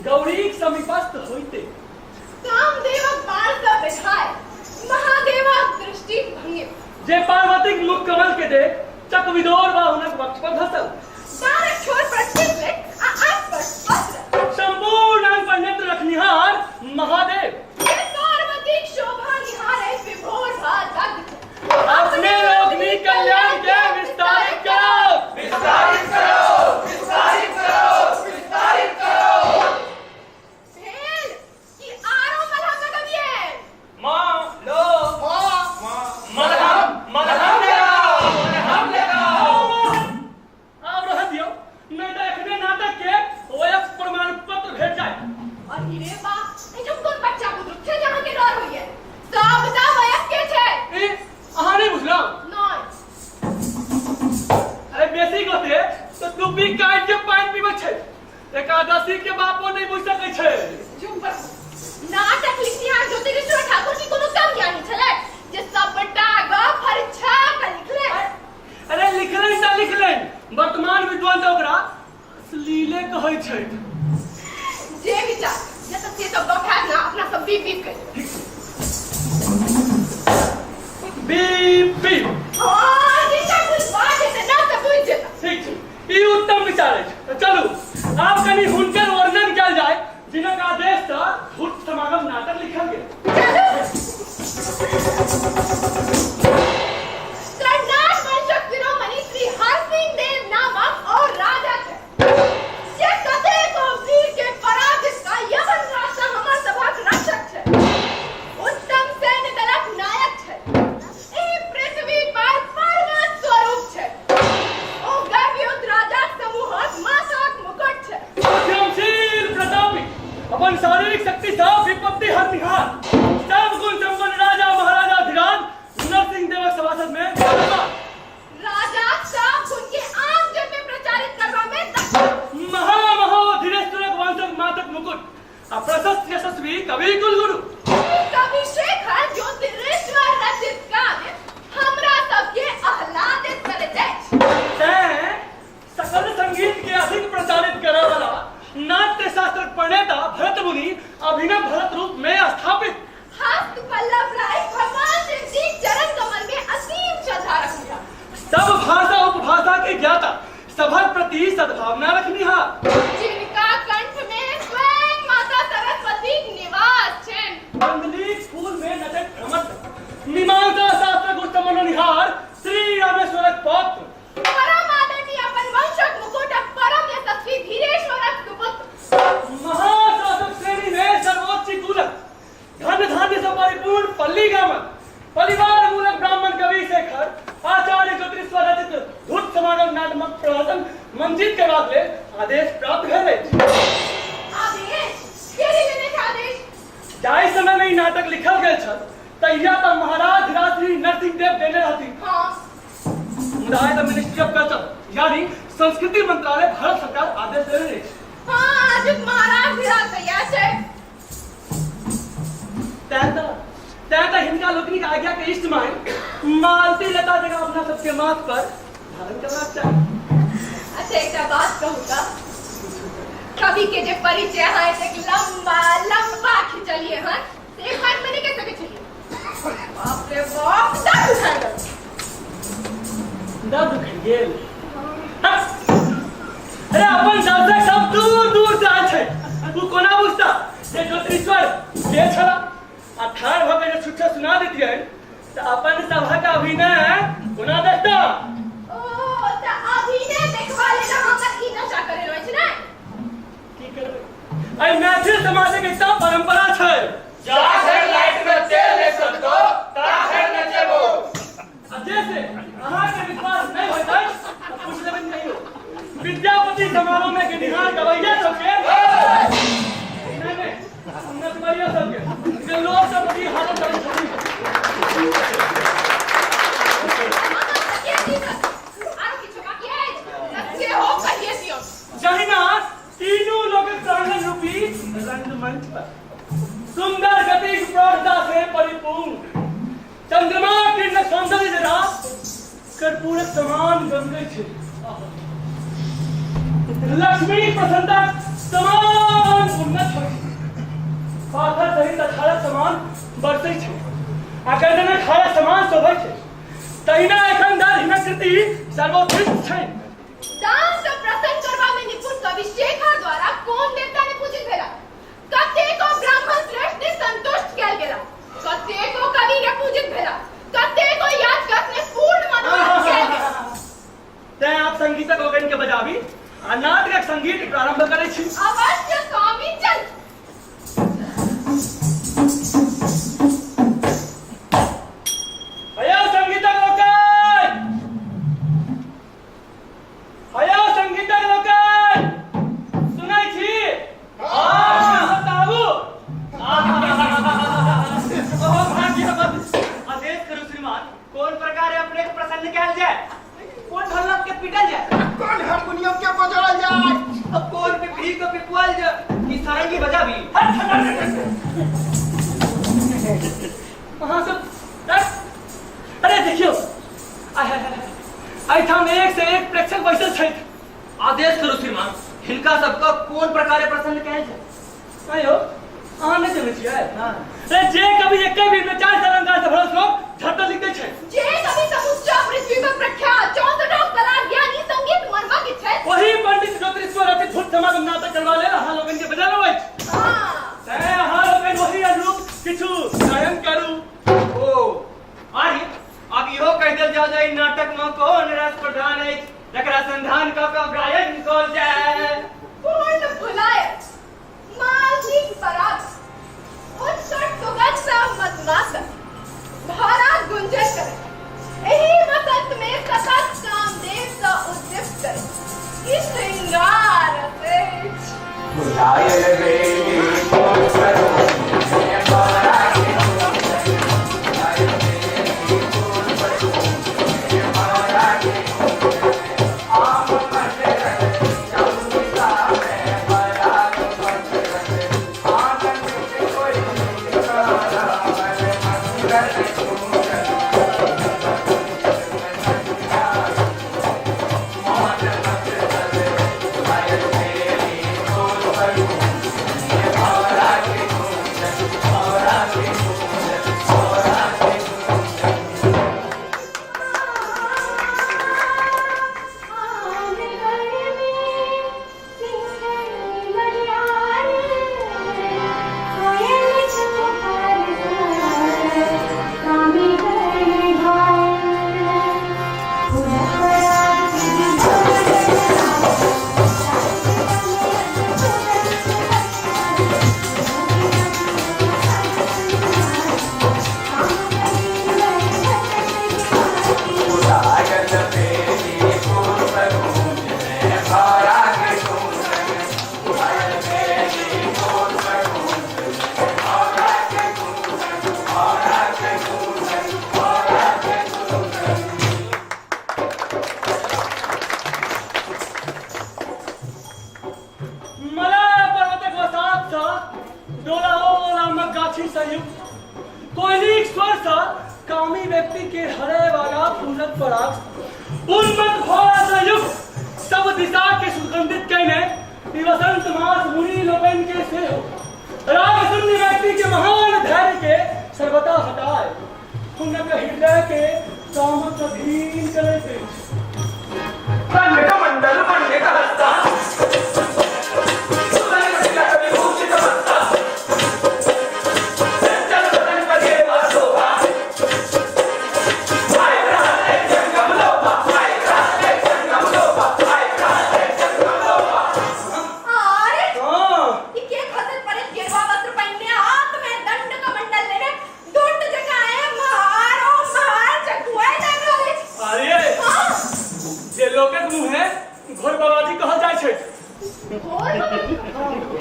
गौरीक समीपस्थ होइते कामदेवक बाण सँ बेझाय महादेवक दृष्टि भंगित जे पार्वतीक मुख कमल के देख चकविदोर बा हुनक वक्ष पर धसल डारक छोर पर चित्र आ अंग पर वस्त्र संपूर्ण अंग पर नेत्र रखनिहार महादेव जे पार्वतीक शोभा निहारैत विभोर भऽ दग्ध अपने लोकनि कल्याण के विस्तारित करो विस्तारित करो विस्तारित करो विस्तारित करो भेल कि आरो मलहम लगबियै माँ लो माँ माँ मलहम मलहम लगाओ मलहम लगाओ आब रह दियौ नहि तऽ एखने नाटक के वयस्क प्रमाण पत्र भेट जाय अरे रे बा एहिठाम कोन बच्चा बुजुर्ग छै जे अहाँके डर होइए सबटा वयस्के छै ई अहाँ नहि बुझलहुँ नहि अरे बेसी गोटे तऽ डुब्बी काटि के पानि पीबै छै एकादशी के बापो नहि बुझि सकै छै चुप रहू नाटक लिखनिहार ज्योतिरीश्वर ठाकुर की कोनो कम ज्ञानी छलै जे सबटा गप फरिछा कऽ लिखलै अरे लिखलनि तऽ लिखलनि वर्तमान विद्वान तऽ ओकरा अश्लीले कहै छथि जे विचार जतऽ से सब गप हैत ने अपना सब बीप बीप करि बीप बीप हँ जिनका कुछ बात हेतै ने से बुझि जेता ठीक छै ई उत्तम विचार अछि तऽ चलू आब कनि हुनकर वर्णन कयल जाय जिनक आदेशसँ धूर्त समागम नाटक लिखल गेल चलू कर्नाट वंशक शिरोमणि श्री हरसिंह देव नामक और राजा थे जे कतेको वीर के पराजित कऽ यवन राजसँ हमर सभक रक्षक छै उत्तम सैन्य दलक नायक छै एहि पृथ्वी पर पर्वत स्वरूप छै ओ गर्भयुक्त राजाक समूहक माथाक मुकुट छै उद्यमशील प्रतापी अपन शारीरिक शक्ति सँ विपत्ति हरनिहार सब गुण संपन्न राजा महाराजा धीराज नरसिंह देवक सभासद में विराजमान। राजाक सब गुण के आम जन में प्रचारित करबा में दक्ष महा महोधीरेश्वरक वंशक मातक मुकुट आ प्रशस्त यशस्वी कवि कुलगुरु कवि शेखर ज्योतिरीश्वर रचित काव्य हमरा सबके आह्लादित करैत अछि तें सकल संगीत के अधिक प्रचारित करय वाला नाट्य शास्त्रक प्रणेता भरत मुनि अभिनव भरत रूप में स्थापित हस्त पल्लव राय भगवान शिव जी चरण कमल में असीम श्रद्धा रखनिहार सब भाषा उपभाषा के ज्ञाता सभक प्रति सद्भावना रखनिहार जिनका कंठ में स्वयं माता सरस्वती निवास छनि अंगली फूल में नचैत भ्रमर मीमांसा शास्त्र गुप्त मनोनिहार श्री रामेश्वरक पौत्र परम आदरणीय अपन वंशक मुकुटक परम यशस्वी धीरेश्वरक सुपुत्र महाशासक श्रेणी में सर्वोच्च कुलक धन धान्य से परिपूर्ण पल्ली गामक परिवार मूलक ब्राह्मण कवि शेखर आचार्य ज्योतिरीश्वर रचित धूर्त समागम नाटकक प्रहसन मंजित करबाक लेल आदेश प्राप्त भेल अछि आदेश केरी लेने छै आदेश जाहि समय में ई नाटक लिखल गेल छल तहिया तऽ महाराज राजश्री नरसिंह देव देने रहथिन हाँ मुदा आइ तऽ मिनिस्ट्री ऑफ कल्चर यानी संस्कृति मंत्रालय भारत सरकार आदेश देने अछि हाँ आजुक महाराज धीराज तैयार छै तैं तऽ हिनका लोकनिक आज्ञा के इष्ट मानि मालती लता जकाँ अपना सबके माथ पर धारण करबाक चाही अच्छा एकटा बात कहू तऽ कवि के जे परिचय अहाँ एतेक लंबा लंबा खिंचलिए हन से एक बार में नहीं कह सकै छलियै बाप रे बाप दर्द उठा गेल दर्द उखड़ि गेल हँ। अरे अपन दर्शक सब दूर दूर से आयल छै तू कोना बुझता जे ज्योतिरीश्वर के छला आ ठाढ़ भऽ के जे छुच्छा सुना देतियै तऽ अपन सभक अभिनय कोना देखता ओ तऽ अभिनय देखबा लेल अहाँ ई नशा करे रहै छै ने की करबै एहि मैथिल समाजक एकटा परंपरा छै जा धरि लाइट में तेल नहि सधतो ता धरि नचेबो आ जे से अहाँके विश्वास नहि होइत अछि तऽ पूछि लेबनि कहियो विद्यापति समारोह में गेनिहार गवैया सबके नहि नहि नचबैया सबके जे लोक सब की हालत करै छथिन आरो किछु बाकी अछि तऽ सेहो कहिए दियौ जहिना तीनू लोकक प्रांगण रूपी रंगमंच पर सुंदर गतिक प्रौढ़ता से परिपूर्ण चंद्रमा किरण सौंदर्य जरा कर्पूरक समान गमकै छै लक्ष्मी प्रसन्नता समान उन्नति पछाड़क समान बरसै छै आ गर्दनक हारक समान शोभै छै, तहिना एखन धरि हिनक कृति सर्वोत्कृष्ट छै। दान सँ प्रसन्न करबा मे निपुण कवि शेखर द्वारा कोन देवता ने पूजित भेला? कतेको ब्राह्मण श्रेष्ठ ने संतुष्ट कयल गेला, कतेको कवि ने पूजित भेला, कतेको याचक ने पूर्ण मनोरथ कयल गेला। तें आप संगीतक लोकनि के बजाबी आ नाटकक संगीत प्रारंभ करै छी। अवश्य स्वामी, चल। हयो संगीतक लोकनि, हयो संगीतक लोकनि, सुनै छी? हँ, सब तऽ आबू। ओहो भाग्यवश। आदेश करू श्रीमान, कोन प्रकारे अपने के प्रसन्न कयल जाय? कोन ढोलक के पीटल जाय? कोन हारमोनियम के बजाओल जाय? अब कोन पिपही के पिपुआल जाय? की सारंगी बजाबी? अहाँ सब अरे देखियौ, आय हाय हाय, एहिठाम एक से एक प्रेक्षक बैसल छथि। आदेश करू श्रीमान, हिनका सबके कोन प्रकारे प्रसन्न कयल जाय? आयो, अहाँ नहि जनै छियै? अरे जे कवि एके बेर में 4 अलंकार से भरल श्लोक झटल लिख दै छै, जे कवि समुच्चा पृथ्वी पर प्रख्यात 64 कला ज्ञानी संगीत मर्मज्ञ छै, ओही पंडित ज्योतिरीश्वर रचित धूर्त समागम नाटक करबा लेल अहाँ लोकनि के बजालो अछि। हाँ। तें अहाँ लोकनि ओही अनुरूप किछु गायन करू। ओ आर्य, आब इहो कहि देल जाओ जे ई नाटक में कोन रस प्रधान अछि जकरा संधान कऽ कऽ गायन कयल जाय। पूर्ण भुलायल मालतीक पराग उत्कट सुगंध सँ मधुमासल धारा गुंजन करे, एहि वसंत में सतत कामदेव सँ उद्दीप्त करे ई श्रृंगार अछि। भुलायल बेली फूल सरो में भौरा के गुंजन। भुलायल बेली फूल सरो में भौरा के गुंजन। आम मंडरत चौदिशा में पराग पसरत। आनंद के कोई ठिकाना मन मंगल गुंजन। मौन मत भुलायल बेली फूल सरो में भौरा के गुंजन। भौरा के गुंजन, भौरा के गुंजन। भुलायल बेली फूल सरो में भौरा के गुंजन। भुलायल बेली फूल सरो में भौरा के गुंजन। भौरा के गुंजन, भौरा के गुंजन। मलय पर्वतक वसात सँ डोलाओल आमक गाछी सँ युक्त कोयलीक स्वर सँ कामी व्यक्ति के हरे वाला फूलक पराग उन्मत्त घोड़ा सँ युक्त सब दिशा के सुगंधित कयने ई वसंत मास मुनि लोकनि के सेहो राग शून्य व्यक्ति के महान धैर्य के सर्वथा हटाए हुनक हृदय के कामक अधीन करैत अछि। मंडल मंडित हस्ता विभूषित मस्ता चंचल बदन बघेवा शोभा आय रहले जंगम लोभा आय रहले जंगम लोभा आय रहले जंगम लोभा। अरे हाँ। ई के खसल पड़े गेरुआ वस्त्र पहिनने हाथ में दंड कमंडल लेने ढूंढ जकाँ ए महार ओ महार चकुआइ लागि रहल अछि। अरे हाँ। जे लोकक मुँहे घोर बाबाजी कहल जाइ छै। घोर बाबाजी?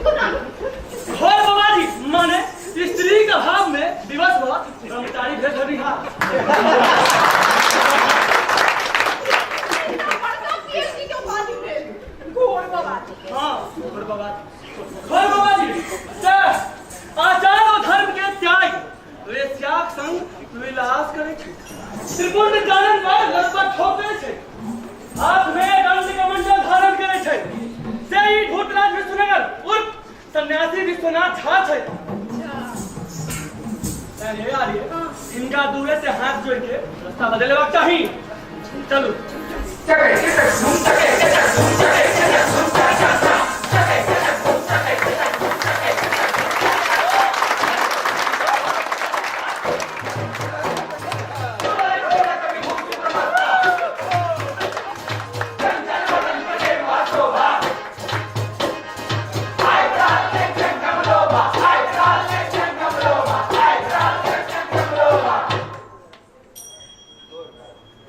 कोना? घोर बाबाजी माने स्त्री के भाव में विवश भऽ ब्रह्मचारी भेल धरिहा। इतना बड़का पीएचडी के उपाधि भेल घोर बाबाजी। हाँ, घोर बाबाजी, घोर बाबाजी से आचार और धर्म के त्याग वेश्याक संग विलास करै छै, त्रिपुंड चानन पर लड़का ठोकै छै, हाथ में दंड कमंडल धारण करै छै, से ई भूतराज विश्वनगर उर्फ सन्यासी विश्वनाथ झा छै। अच्छा। अरे अरे, हिनका दूरे से हाथ जोड़ के रास्ता बदलेबाक चाही। चलू।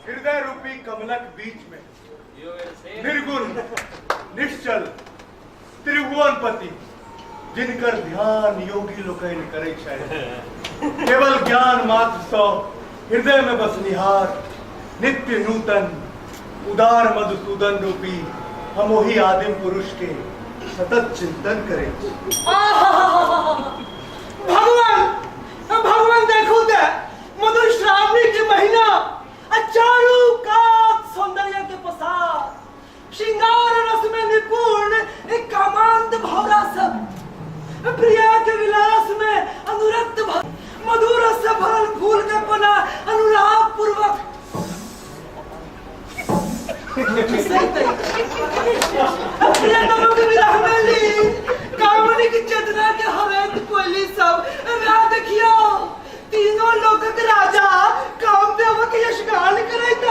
हृदय रूपी कमलक बीच में निर्गुण निश्चल त्रिभुवनपति जिनकर ध्यान योगी लोकनि करै छथि, केवल ज्ञान मात्र सँ हृदय में बसनिहार नित्य नूतन उदार मधुसूदन रूपी हम ओहि आदिम पुरुष के सतत चिंतन करै छी। भगवान, भगवान, देखू ते मधुश्रावणी के महीना आ चारू कात सौंदर्य के पसार, श्रृंगार रस में निपुण एक कामांत भौरा सब प्रिया के विलास में अनुरक्त, मधुर रस से भरल फूल के पना अनुराग पूर्वक प्रियतम के विरह में लीन कामनी की चेतना के हरेक कोयली सब वह देखियो तीनों लोकक राजा कामदेव के यशगान करैत।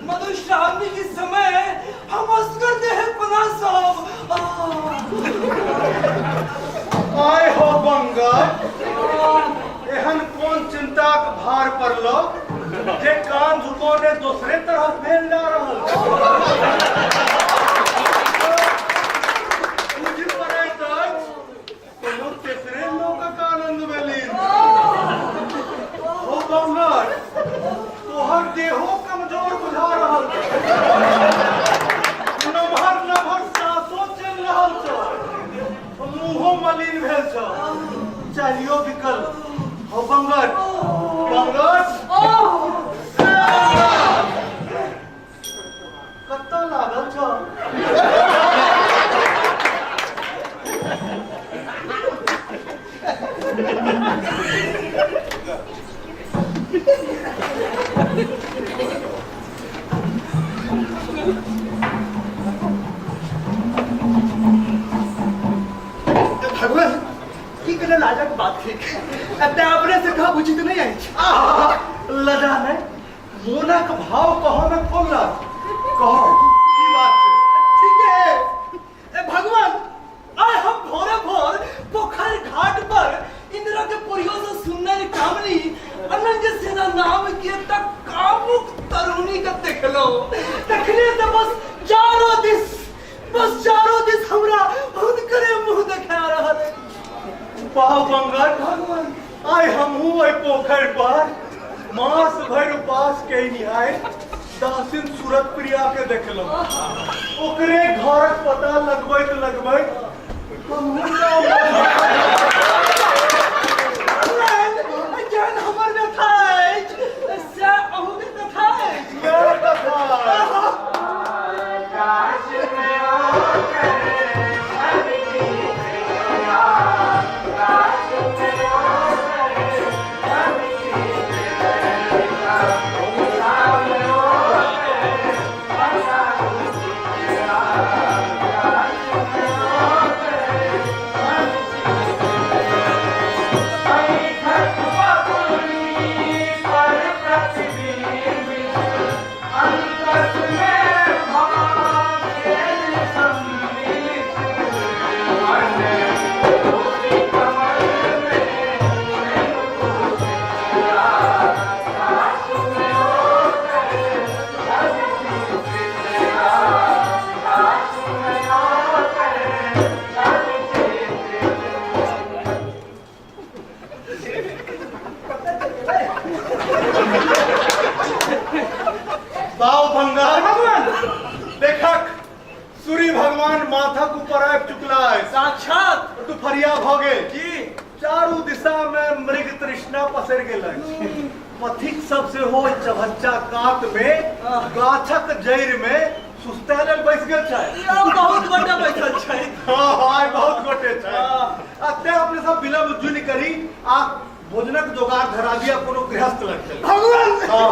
मधुश्रावणी के समय हम असगर देह पना सब। आय हो बंगा, एहन कोन चिंताक भार पड़लो जे कान झुकौने दोसरे तरह भेल जा रहल? बुझि पड़ैत अछि कोनो तेसरे लोकक आनंद मे लीन हो। बंगर, तोहर देहो कमजोर बुझा रहल छौ, नमहर नमहर साँसो चलि रहल छौ, मुँहो मलिन भेल छौ, चलियो बिकल हो। बंगर, बंगर, कतऽ लागल छौ? भगवान, की केना लाजक बात थिक, एते अपने से कहब उचित नहीं अछि। आहा, लजा नहि, मोनक भाव कहऽ मे कोन लाज? कह, की बात छै? ठीक है। ए भगवान, आइ हम भोरे भोर पोखर घाट पर इंदिरा के पोरियो से सुंदर कामनी अनंग सेना नाम के एकटा कामुक तरुणी के देखलो। देखले तऽ बस चारो दिस, बस चारो दिस हमरा हुनकरे मुंह देखा रहल अछि। वाह बंगर! भगवान, आइ हमहूँ ओहि पोखरि पर मास भरि उपास केनिहारि दासिन सूरत प्रिया के देखलहुँ। ओकरे घरक पता लगबैत लगबैत हमहूँ गाम। जहन हमर व्यथा अछि से अहूँके कथा अछि। वएह कथा अछि। बाव भंगार भगवान देखक सूर्य भगवान माथक ऊपर आबि चुकला अछि। साक्षात दुपहरिया भऽ गेल। जी। चारू दिशा में मृग तृष्णा पसरि गेल अछि। पथिक सब सेहो चभच्चा कात में गाछक जड़ि में सुस्ता लेल बैस गेल छै। यौ बहुत गोटे बैठल छै। हाँ हाँ बहुत गोटे छै। हाँ। आ तें अपने सब विलम्ब जुनि करी आ भोजनक जोगार धरा दिया कोनो गृहस्थ लग चली। भगवान हाँ।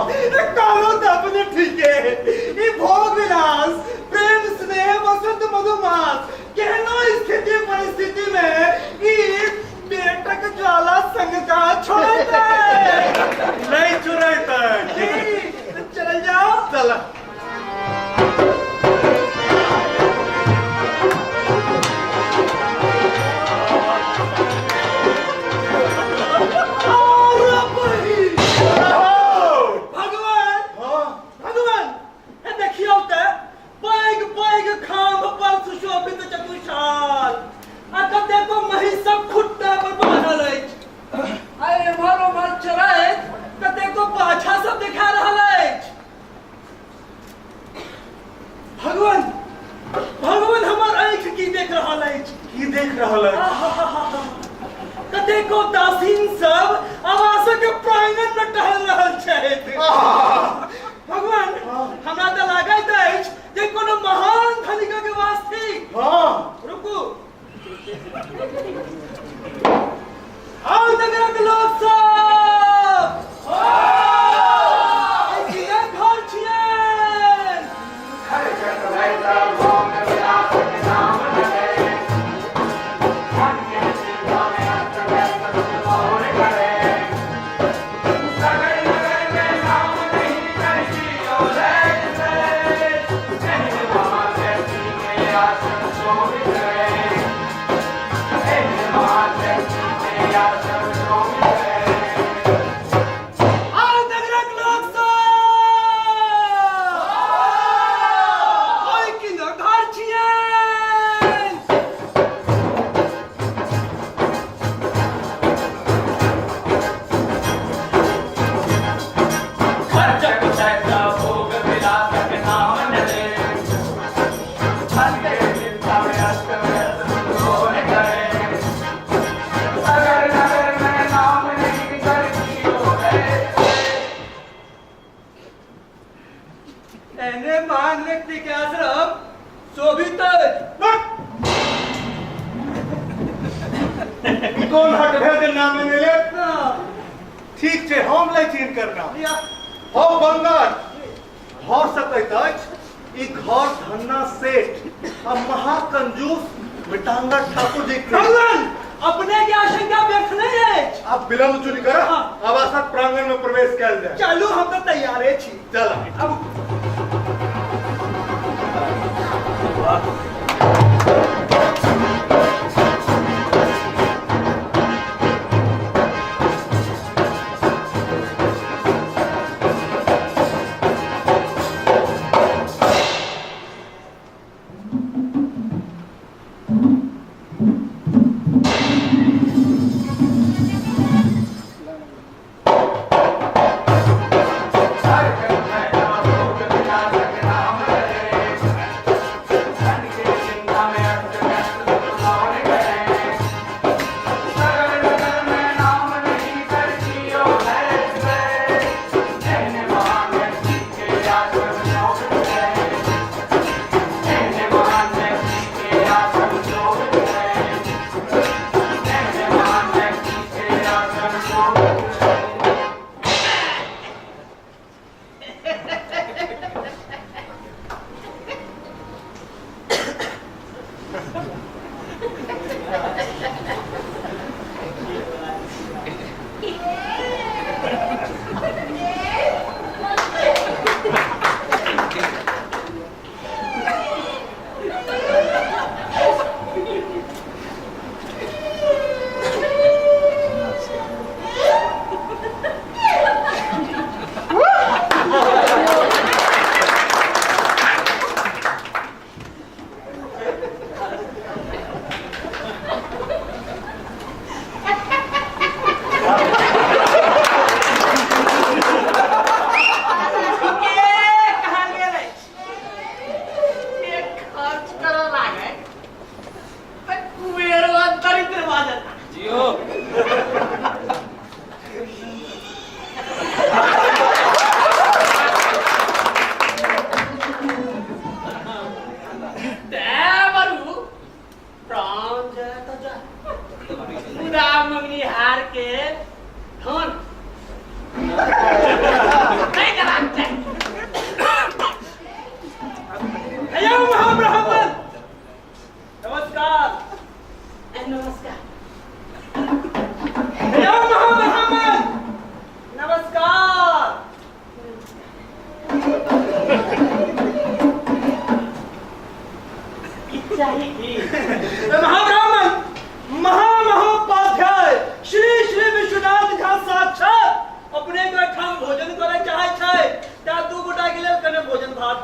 कहलो तऽ अपने ठीके ई भोग विलास प्रेम स्नेह वसंत मधुमास केहनो स्थिति परिस्थिति में ई पेटक ज्वाला संग का छोड़तै। नहीं छोड़तै। जी चल जाओ। चल। भगवान हाँ। भगवान हे देखियौ तऽ पैघ पैघ खाम्भ पर सुशोभित चतुशाल आ कतेको महिषक खुट्टा पर बान्हल अछि आ एम्हर ओम्हर चरैत कतेको बाछा सब देखा रहल अछि। भगवान भगवान हमर आँखि की देख रहल अछि? की देख रहल अछि? आहाहाहा। कतेको दासीन सब आवासक प्रांगण में टहल रहल छथि। भगवान हमरा तऽ लागैत अछि जे कोनो महान धनिकक वास थिक। हाँ। रुकू। आउ नगरक लोक सब, एहि किनक घर छियनि? आउ नगरक लोक सब, ओहि किनक घर छियनि? एहने महान व्यक्ति के आश्रम शोभित अछि। कोन हट भेल जे नाम नहि लेत? हाँ। ठीक छै, हम लै छी हिनकर नाम। लिअ। हौ बंगाल, भऽ सकैत अछि ई घर धन्ना सेठ आ महाकंजूस मिटांगर ठाकुर जी के। भगवान अपने के आशंका व्यर्थ नहीं अछि। आब विलम्ब चुनि कर हाँ। आवासक प्रांगण में प्रवेश कयल जाय। चलू, हम तऽ तैयारे छी। चल। अब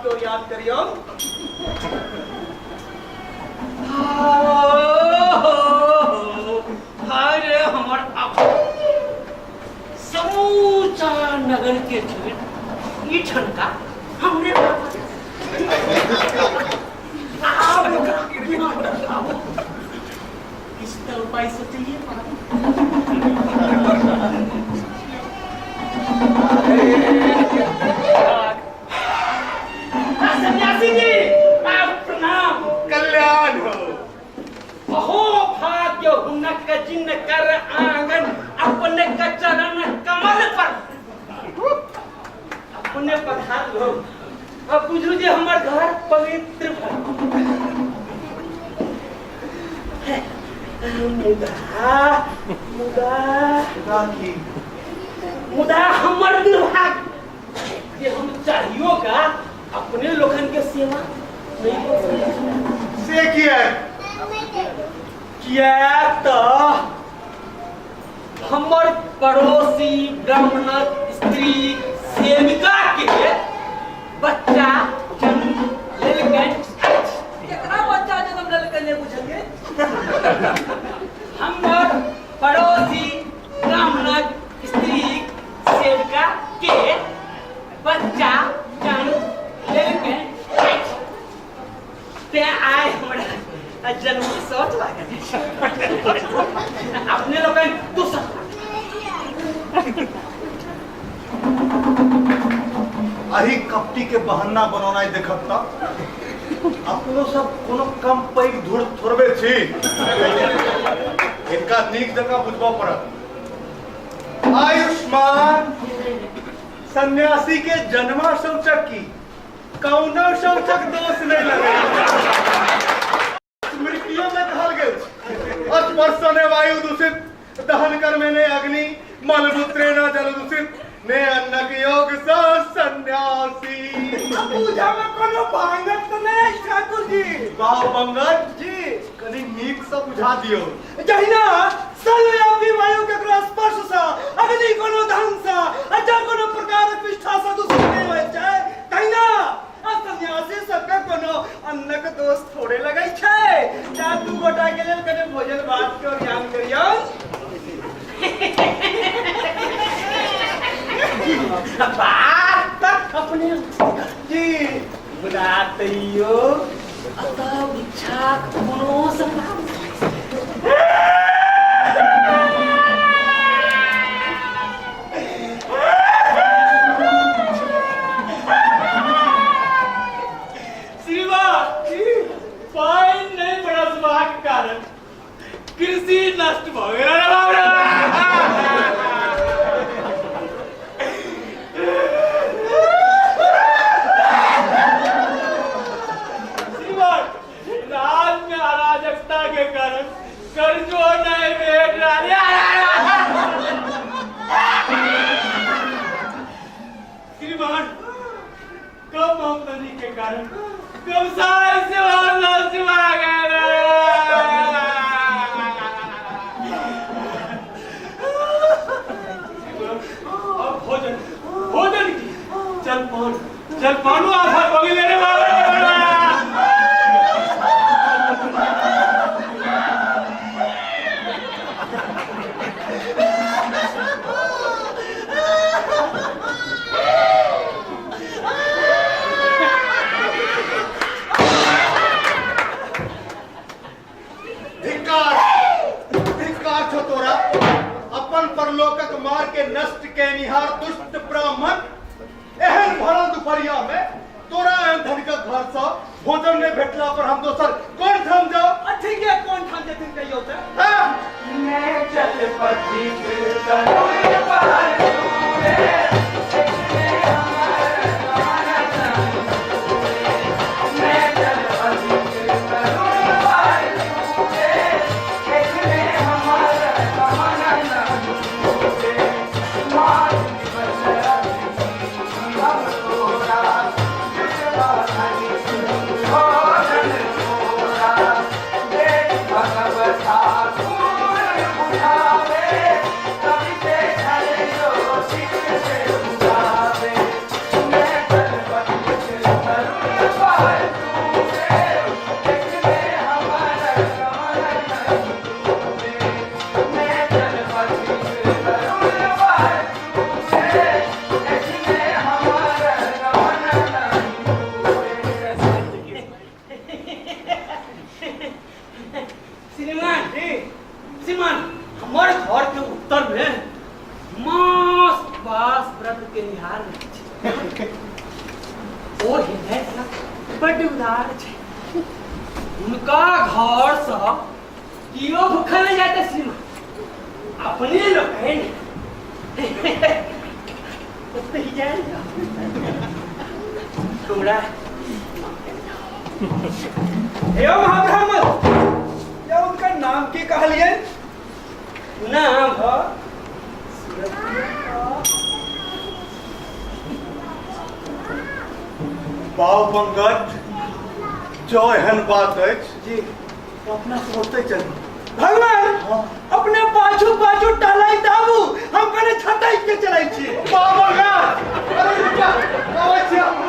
के ओरियान करियौ। हाय रे हमर समूचा नगर के छोड़ ई ठनका हमरे आब ओकरा केना टरकाबो? किछु तऽ उपाय सोचैए पड़त। सन्यासी जी, आप प्रणाम। कल्याण हो। अहो भाग्य हुनक जिनकर आंगन अपने के चरण कमल पर अपने पधार लो। अब बुझू जे हमर घर पवित्र भऽ मुदा मुदा मुदा की? मुदा हमर दुर्भाग्य जे हम चाहियो का अपने लोगन के सेवा नहीं कर सकै। से किया? किया तऽ हमर पड़ोसी ब्राह्मणक स्त्री सेविका के बच्चा जन्म लेलकनि अछि। केकरा बच्चा जन्म लेलकै नहि बुझलियै? हमर पड़ोसी ब्राह्मणक स्त्री सेविका के बच्चा जन्म लेलकनि अछि। तें आइ हमरा जन्म शौच लागल अछि। अपने लोकनि दोसर अही कपटी के बहाना बनौनाइ देखब तऽ अपनो सब कोनो कम पैघ धूर थोड़बे छी। हिनका नीक जकाँ बुझबऽ पड़त। आयुष्मान, सन्यासी के जन्मा शौचक की कौनो शौचक दोष नहीं लगे। स्मृतियों में कहल गेल छै, स्पर्शने वायु दूषित, दहन कर्मे ने अग्नि, मलमूत्रे न जल दूषित, ने अन्नक योग स सन्यासी। पूजा में कोनो भांगत तऽ नहि अछि ठाकुर जी? वाह पंकज जी, कनि नीक सँ बुझा दियौ। जहिना सर्वव्यापी वायु केकरो स्पर्श सँ, अग्नि कोनो धन सँ आ जल कोनो प्रकारक विष्ठा सँ दूषित नहि होइत छै, तहिना आ सन्यासी सबके कोनो अन्नक दोष थोड़े लगै छै। जा दू गोटा के लेल कने भोजन भात के ओरियान करियौ। बात तऽ अपने जी। मुदा तैयो अतः भिक्षाक कोनो सम्भावना। श्रीमान, पानि नहि बरसबाक कारण कृषि नष्ट भऽ गेल। अरे बाप रे। श्रीमान, राज में अराजकता के कारण कर्जो नहीं भेट रहा है। श्रीमान, कम आमदनी के कारण व्यवसाय से नष्ट भऽ गेल। अब भोजन भोजन की जलपान जलपानो आफत भऽ गेलै रे बाबा। धिक्कार, धिक्कार छौ तोरा, अपन परलोकक मार के नष्ट केनिहार दुष्ट ब्राह्मण। एहन भरल दुपहरिया में तोरा एहन धनिकक घर सँ भोजन नहि भेटला पर हम दोसर कोन ठाम जाउ? आ ठीक है, कोन ठाम जेथिन कहियौ तऽ? हाँ? मैं चल पथिक तरुण पर दूरे, मैं चल पथिक तरुण पर दूरे, देखने हमर गहन नहीं छूटे। मार दिवस हम तोरा, जितवा धनिक भोजन तोरा। देख भगव ठाकुर बुझावे, कवि से छल जो केनिहार नहि छै। ओ हृदयसँ बड्ड उदार छै। हुनका घरसँ केओ भूखल नहि जाइत श्रीमान। अपने लोकनि ओतहि जायल जाउ। हमरा हे महाब्राह्मण, या उनका नाम की कहलिए? नाम हाँ। बाउ पंकज, जँ एहन बात अछि जी तऽ अपना सब ओतहि चलू। भगवान अपने पाछू पाछू टहलैत आबू, हम कने छटैक के चलै छी। बाउ पंकज, अरे रुका, आबै छी हम।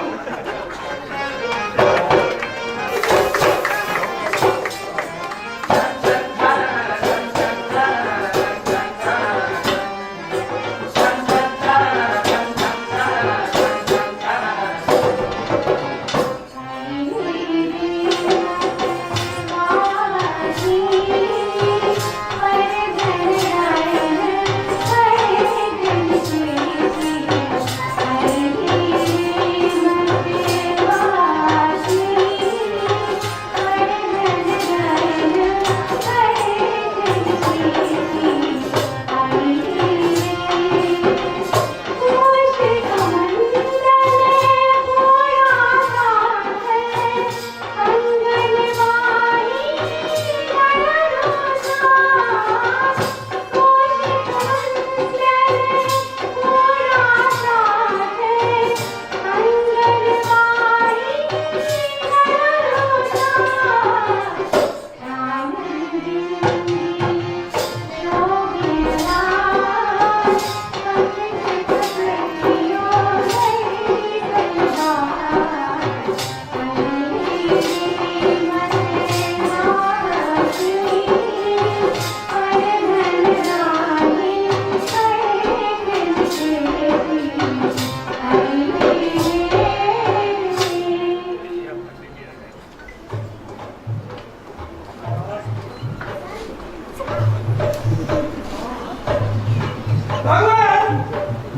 भगवान,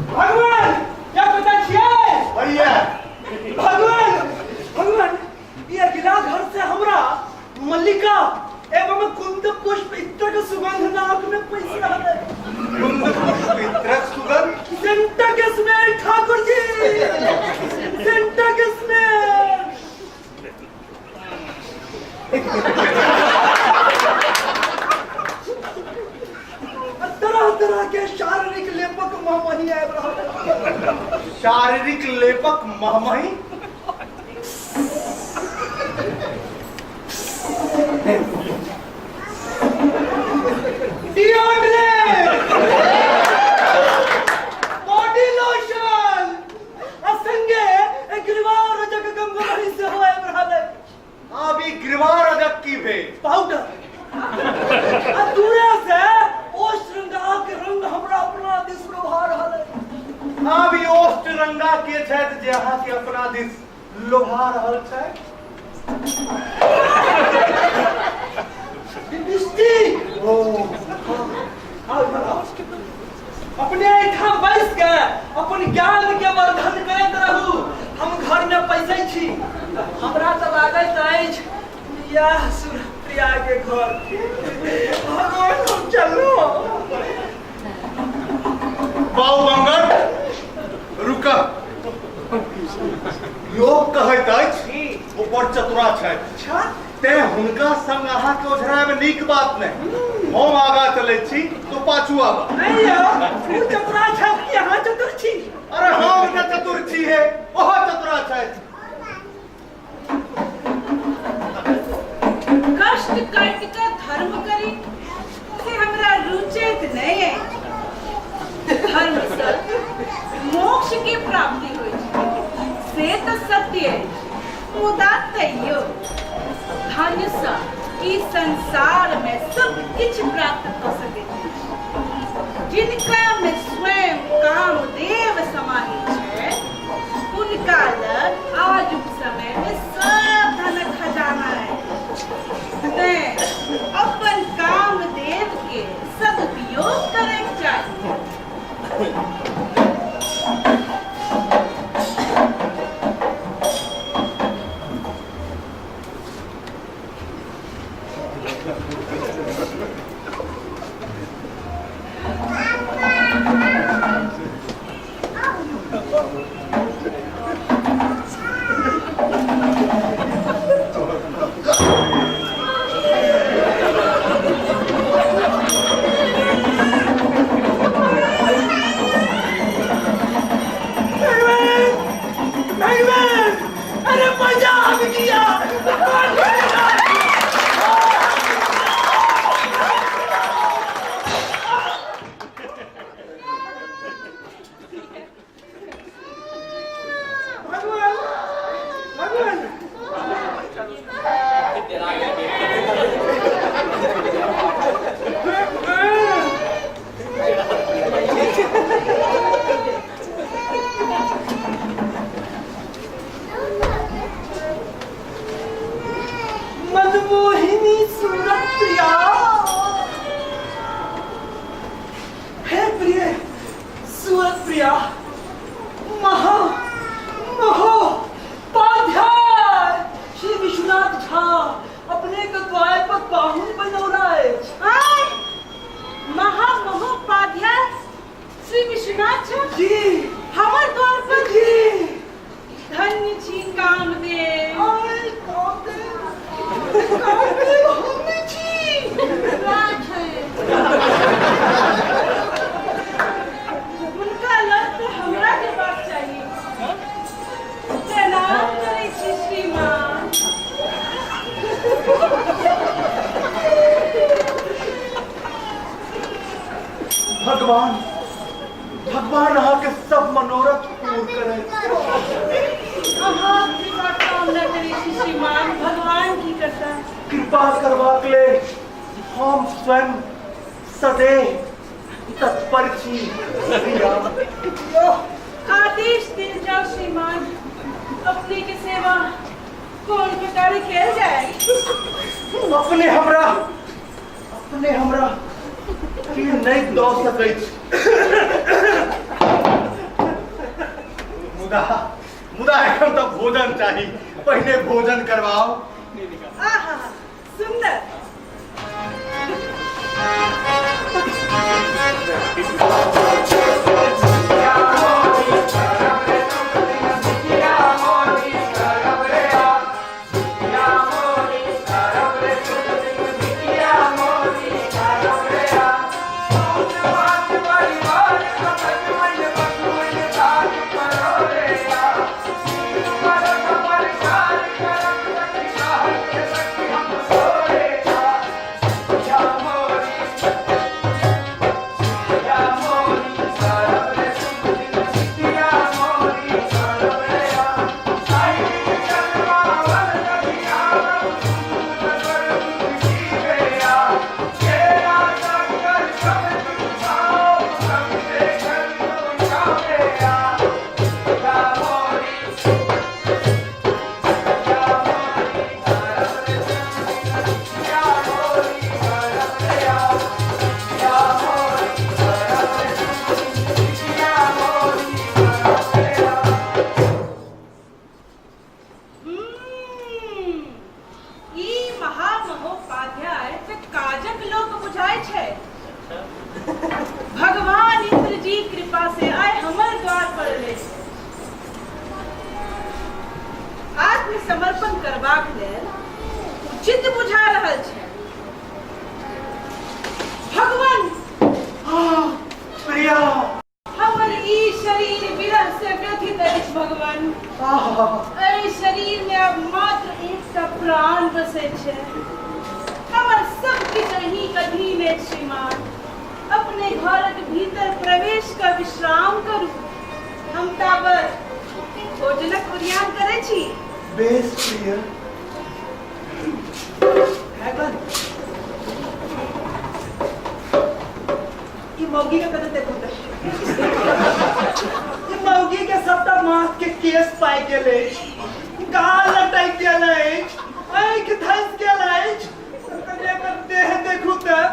भगवान, क्या पता छियै? भैया भगवान, भगवान, ई अगिला घर से हमरा मल्लिका एवं कुंद पुष्प इत्र के सुगंध नाक में पैस रहल है। कुंद पुष्प इत्रक सुगंध? सेंटा के स्मेल ठाकुर जी, सेंटा के स्मेल। तरह तरह के शारीरिक लेपक महमही आबि रहल है। शारीरिक लेपक महमही? डिओड्रेंट, बॉडी लोशन आ संगे ग्रीवा रजक गंगमही सेहो आबि रहल है। आब ई ग्रीवारजक की भेल? पाउडर। आ दूरे से ओ श्रृंगार के रंग हमरा अपना दिस लोभा रहल है। आब ई ओष्ट रंगा के छथि जे अहाँ के अपना दिस लोभा रहल छथि? लिपस्टिक। ओ आओ इधर आओ। अपने एहिठाम बैस के अपन ज्ञान के वर्धन करैत रहू, हम घर में पैसै छी। हमरा तऽ लागैत अछि इएह सुरप्रिया के घर। भगवान, हम चलू। बाबू बंगर, रुक। लोक कहैत अछि ओ बड़ चतुरा छथि। अच्छा। तें हुनका संग अहाँके ओझरायब नीक बात नहि। हम आगा चलै छी, तो पाछू आबा। नहीं यौ, ओ चतुरा छथि कि अहाँ चतुर छी? अरे हम तऽ चतुर छी हे, ओहो चतुरा छथि। कष्ट काटि कऽ धर्म करी से हमरा रुचैत नहि अछि। धर्मसँ मोक्ष के प्राप्ति होइ छै से तऽ सत्य अछि, मुदा तैयो धनसँ ई संसारमे सब किछु प्राप्त भऽ सकैत अछि। जिनका मे स्वयं कामदेव समाहित छै हुनका लग आजुक समय मे सब धनक खजाना अछि। तें अपन कामदेव के सदुपयोग करैक चाही। महा महोपाध्याय श्री विश्वनाथ झा अपने के द्वार पर पाहुन बनौला अछि। आय महामहोपाध्याय श्री विश्वनाथ झा जी। हमर द्वार पर? जी। धन्य छी कामदेव। आय कामदेव, कामदेव हम नहि छी। राज है हुनका लग तऽ हमरा जेबाक चाही। प्रणाम करै छी श्रीमान। भगवान, भगवान अहाँके सब मनोरथ पूर करे। अहाँ कृपा कामना करै छी श्रीमान, भगवान की करता? कृपा करबाक लेल हम स्वयं सदैव तत्पर छी प्रिया। आदेश देल जाओ श्रीमान, अपने के सेवा कोन प्रकार कैल जाए? अपने हमरा की नहि दऽ सकै छी, मुदा मुदा एखन तऽ भोजन चाही। पहिने भोजन करवाओ। आहा, सुंदर। हम्म, ई महामहोपाध्याय तऽ काजक लोक बुझाइ छै। भगवान इंद्र जी कृपा से आइ हमर द्वार पर एलै छै। आत्मसमर्पण करबाक लेल उचित बुझा रहल छै। भगवान। हाँ प्रिया। हमर ई शरीर विरह से व्यथित अछि भगवान। आहा। एहि शरीर में आब मात्र एकटा प्राण बसै छै। हमर सब किछु अहींक अधीन अछि श्रीमान। अपने घरक भीतर प्रवेश कऽ विश्राम करू, हम ताबत भोजनक ओरियान करै छी। बेस प्रिय। भगवान, ई मौगी के कतऽ देखू तऽ ई मौगी के सबटा माथ के केस पाकि गेल अछि, गाल लटकि गेल अछि, आँखि धसि गेल अछि। कनि एकर देह देखू तऽ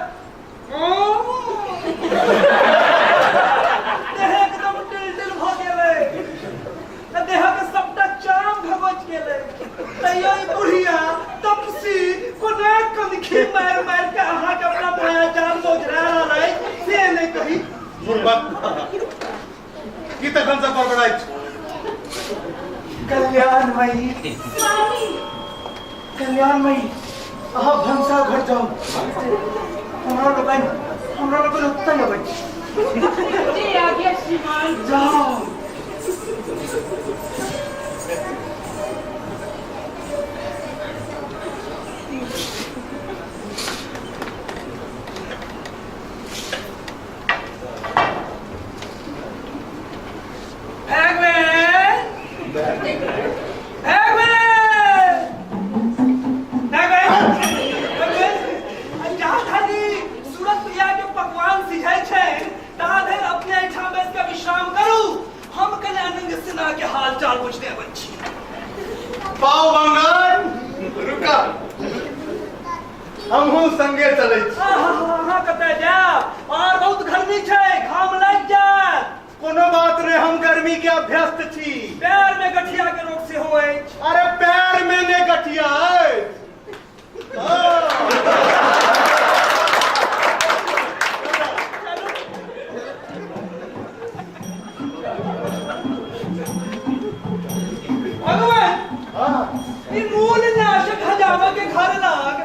देह एकदम टिल टिल भऽ गेल अछि, देहक सबटा चाम घबच गेलै, तैयो ई बुढ़िया तपसी कोना कनखी मारि मारि के अहाँके अपना माया जाल मोजरा रहल अछि से नहि कही। बुड़बक, की तखन से बड़बड़ाइ छी? कल्याणमयी। स्वामी। कल्याणमयी, अहाँ भनसा घर जाउ, हमरा लोकनि ओतहि अबै छी। जी आज्ञा श्रीमान। जाउ। भगवान, भगवान, भगवान, भगवान, जा धरि सूरत प्रिया के पकवान सिझै छै ता धरि अपने एहिठाम बैस के विश्राम करू, हम कने अनंग सिन्हा के हाल चाल पूछने अबै छी। पाओ बंगाल, रुका, हमहूँ संगे चलै छी। आहा, अहाँ कतऽ जायब? और बहुत गर्मी छै, घाम लागि जायत। कोनो बात नहि, हम गर्मी गर्मी के अभ्यस्त छी। पैर में गठिया के रोग सेहो अछि। अरे पैर में ने गठिया अछि। भगवान, हाँ। ई मूल नाशक हजामा के घर लाग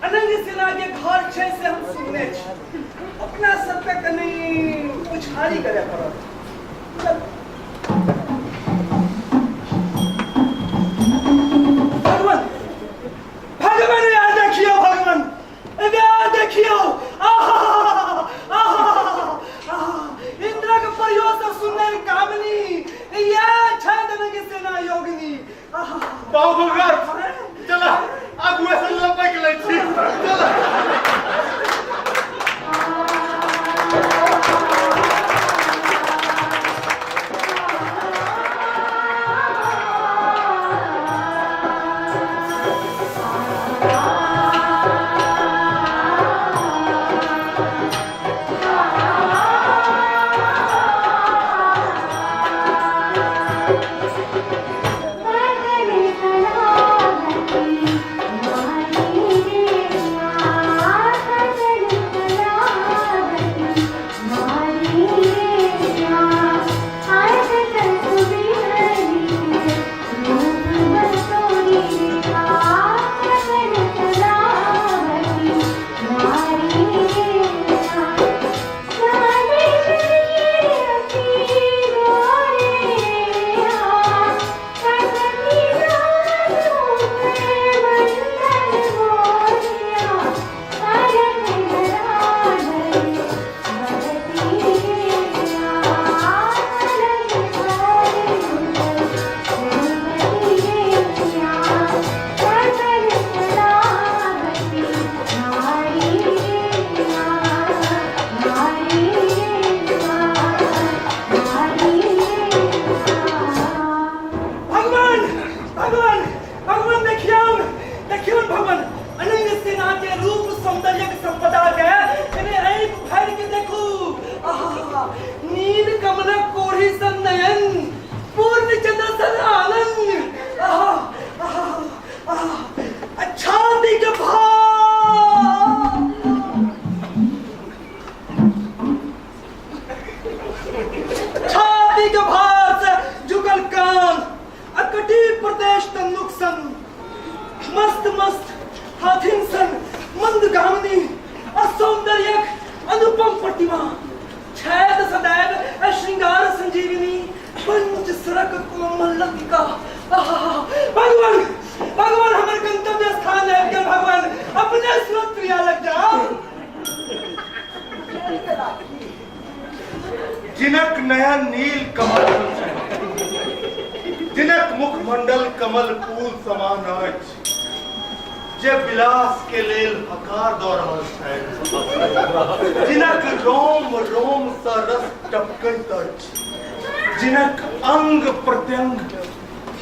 अनंग सेना के घर छै से हम सुनने छी। अपना सबके कनि पुछारी करे पड़त। भगवान, भगवान यार देखियो, भगवान यार देखियो, आहा आहा आहा, इंद्र के प्रयोग से सुंदर कामनी या छै अनंग सेना योगिनी। आहा बाबू भगवान, चला आगू से लपक लै छी, चला। भगवान, भगवान, भगवान देखियौ, देखियौ भगवान, अनंग सेना के रूप सौंदर्य के संपदा के एने आँखि भरि के देखू। आहा, नील कमलक कोढ़ी सन नयन, पूर्ण चंद्र सन आनंद। आहा, आहा, आहा, छाती के भार। छाती के भार से झुकल कान, अकटी प्रदेश तन्नुक सन, मस्त मस्त हाथिन सन मंद गामिनी, असौंदर्यक अनुपम प्रतिमा, छैद सदैव श्रृंगार संजीवनी, पंच सरक कोमल लतिका। आहा, भगवान, भगवान हमर गंतव्य स्थान आबि गेल। भगवान अपने सूरत प्रिया लग जाओ। जिनक नयन नील कमल, जिनक मुखमंडल कमल फूल समान अछि, जे विलास के लेल हकार दऽ रहल छथि, जिनक रोम रोम सँ रस टपकैत अछि, जिनक अंग प्रत्यंग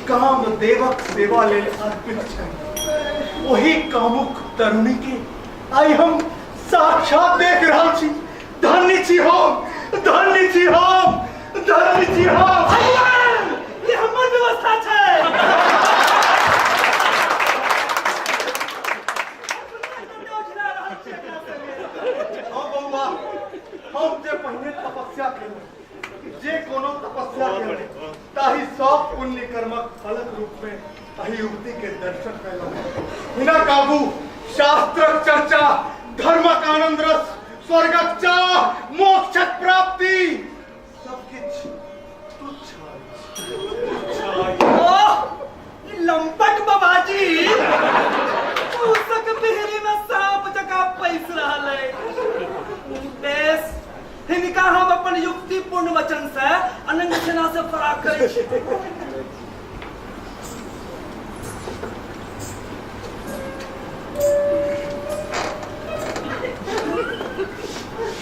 कामदेवक सेवा लेल अर्पित छनि, ओहि कामुक तरुणी के आइ हम साक्षात देख रहल छी। धन्य छी हम, धन्य छी हम, धन्य छी हम। भगवान, ई हमर व्यवस्था छै। हाँ बौआ, हम जे पहिने तपस्या केलहुँ, जे कोनो तपस्या केलहुँ, ताहि सब पुण्य कर्मक फलक रूप में एहि युवती के दर्शन कयलहुँ। हिनक आगू शास्त्रक चर्चा, धर्मक आनंद रस, स्वर्गक चाह, मोक्षक प्राप्ति सब किछु तुच्छ अछि, तुच्छ अछि। ओह, ई लंपट बाबाजी पूसक बिहरी में सांप जकाँ पैस रहल अछि। बेस, हिनका हम अपन युक्तिपूर्ण वचन से अनंग सेना से फराक करै छी।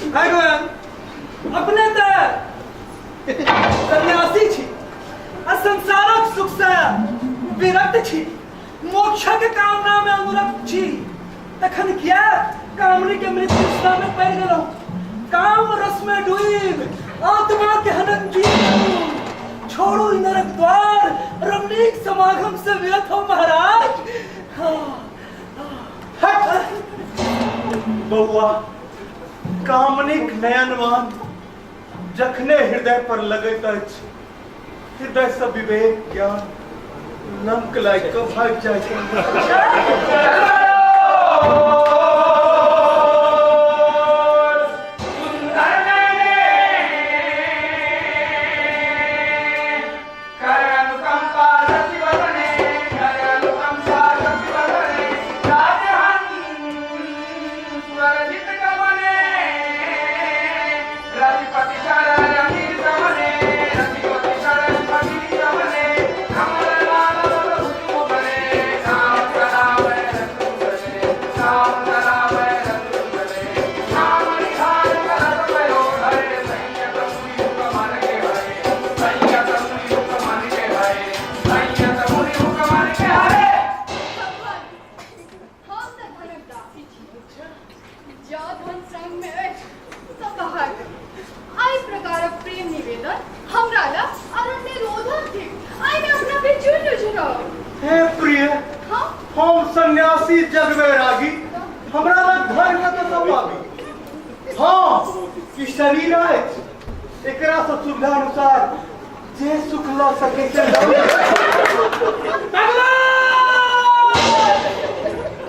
भगवान, अपने तऽ सन्यासी छी आ संसारक सुख से विरक्त छी, मोक्षक कामना में अनुरक्त छी, तखन किया कामनी के मृत्यु में पड़ि गेलहुँ? काम रस में डूब आत्मा के हनन की करू? छोड़ू ई नरक द्वार, रमणीक समागम से विरत हो महाराज। हाँ, हट बौआ, कामनिक नयनवान जखने हृदय पर लगैत अछि, हृदय से विवेक ज्ञान लंक लागि कऽ भागि जाइत अछि। हम तऽ धनक दासी छी। जँ धन संगमे अछि तऽ बाहर करू। एहि प्रकारक प्रेम निवेदन हमरा लए अरण्य रोधक थिक। एहिमे अपना के चुन उझराउ। हे प्रिय, हाँ। हम सन्यासी जगवैरागी, हमरा लग धन कतऽ सँ पाबी? हाँ, ई शरीर अछि, एकरा सँ सुविधा अनुसार जे सुख लऽ सकै छै लऽ।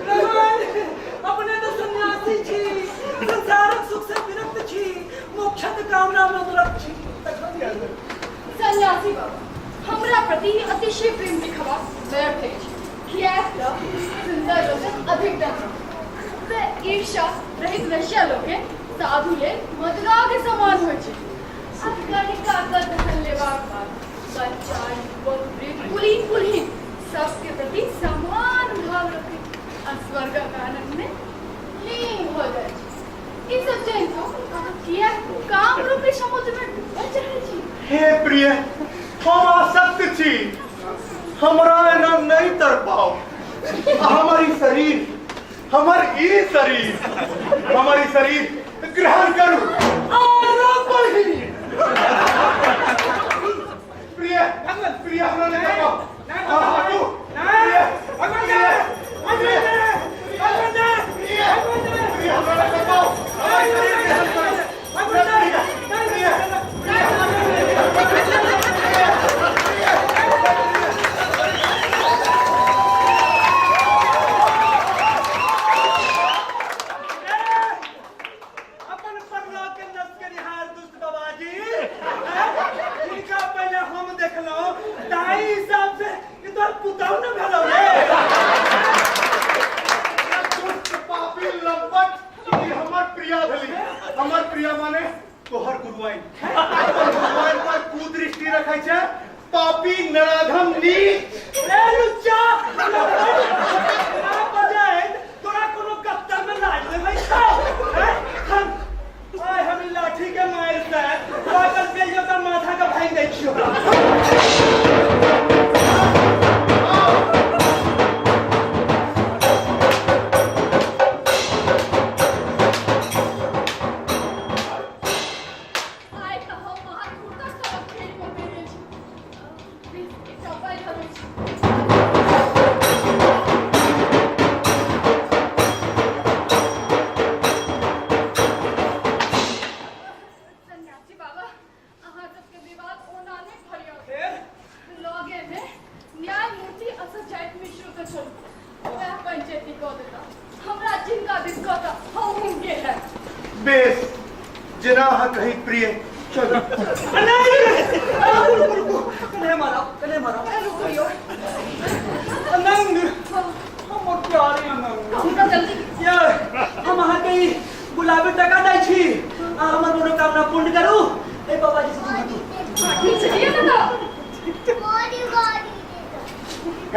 भगवान, अपने तऽ सन्यासी छी, संसारक सुख से विरक्त छी, मोक्षक कामना में उतरत छी, तखन किया करब? सन्यासी बाबा, हमरा प्रति अतिशय प्रेम दिखवा व्यर्थ अछि, किएक तऽ सुन्दर लोकक अधिक धन तऽ ईर्ष्या रहित वैश्या लोके साधु लेल मदुरा के समान होइ छै। आ कनिका कऽ धन लेबाक बाद बच्चा, युवक, वृद्ध, कुलीन, कुलहीन सबके प्रति समान भाव रखैत आ स्वर्गक आनंद में लीन भऽ जाइ छै। ई सब जानितो अहाँ किएक काम रूपी समुद्र में डूबल चाहै छी? हे प्रिय, हम आसक्त छी, हमरा एना नहि तड़पाउ। आ हमर ई शरीर, हमर ई शरीर, हमर ई शरीर ग्रहण करू। आरो बहिन। प्रिय, प्रिय, हमरा नहि तड़पाउ। नहीं, हाँ, हटू। नहीं, भगवान प्रिय, जय, भगवान जय, प्रिय, भगवान जय, प्रिय, हमरा नहि तड़पाउ। हमर ई शरीर ग्रहण करू। भगवान जय, प्रिय, प्रिय, अपन परलोक के नष्ट करिहार दुष्ट बाबाजी, हिनका पहिले हम देखलहुँ, ताहि हिसाब से ई तोहर पुतहु ने भेलौ रे। दुष्ट पापी लंपट, ई हमर प्रिया भेली। हमर प्रिया माने तोहर गुरुआइन। अपन गुरुआइन पर कुदृष्टि रखै छै पापी नराधम नीच। रे लुच्चा, तोरा बजैत तोरा कोनो गत्तर में लाज लेबै छौ? हैं? हम आइ हम ई लाठी के मारि से पागल बेल जकाँ माथा के भांगि दै छियौ। आइ तऽ हम महाधूर्तक सभक खेल मे पड़ि गेल छी। प्लीज एकटा उपाय धरै छी। सन्यासी बाबा, अहाँ सबके विवाद ओना नहि फरियाओत। फेर? लगे मे न्यायमूर्ति असर मिश्र के चलू, वएह पंचायती कऽ देता। हमरा जिनका दिस कहता हम हुनके है। बेस, जेना अहाँ कही प्रिय, चलू। नहीं, रुकू रुकू रुकू, कने मारो, कने मारो। रुकू यौ। अनंग, हमर प्यारे अनंग। कहू तऽ जल्दी। ये हम अहाँके ई गुलाबी टका दै छी, अहाँ हमर मनोकामना पूर्ण करू। ए बाबा जी से भेटू। हाँ, ठीक छै, दिअ ने तऽ।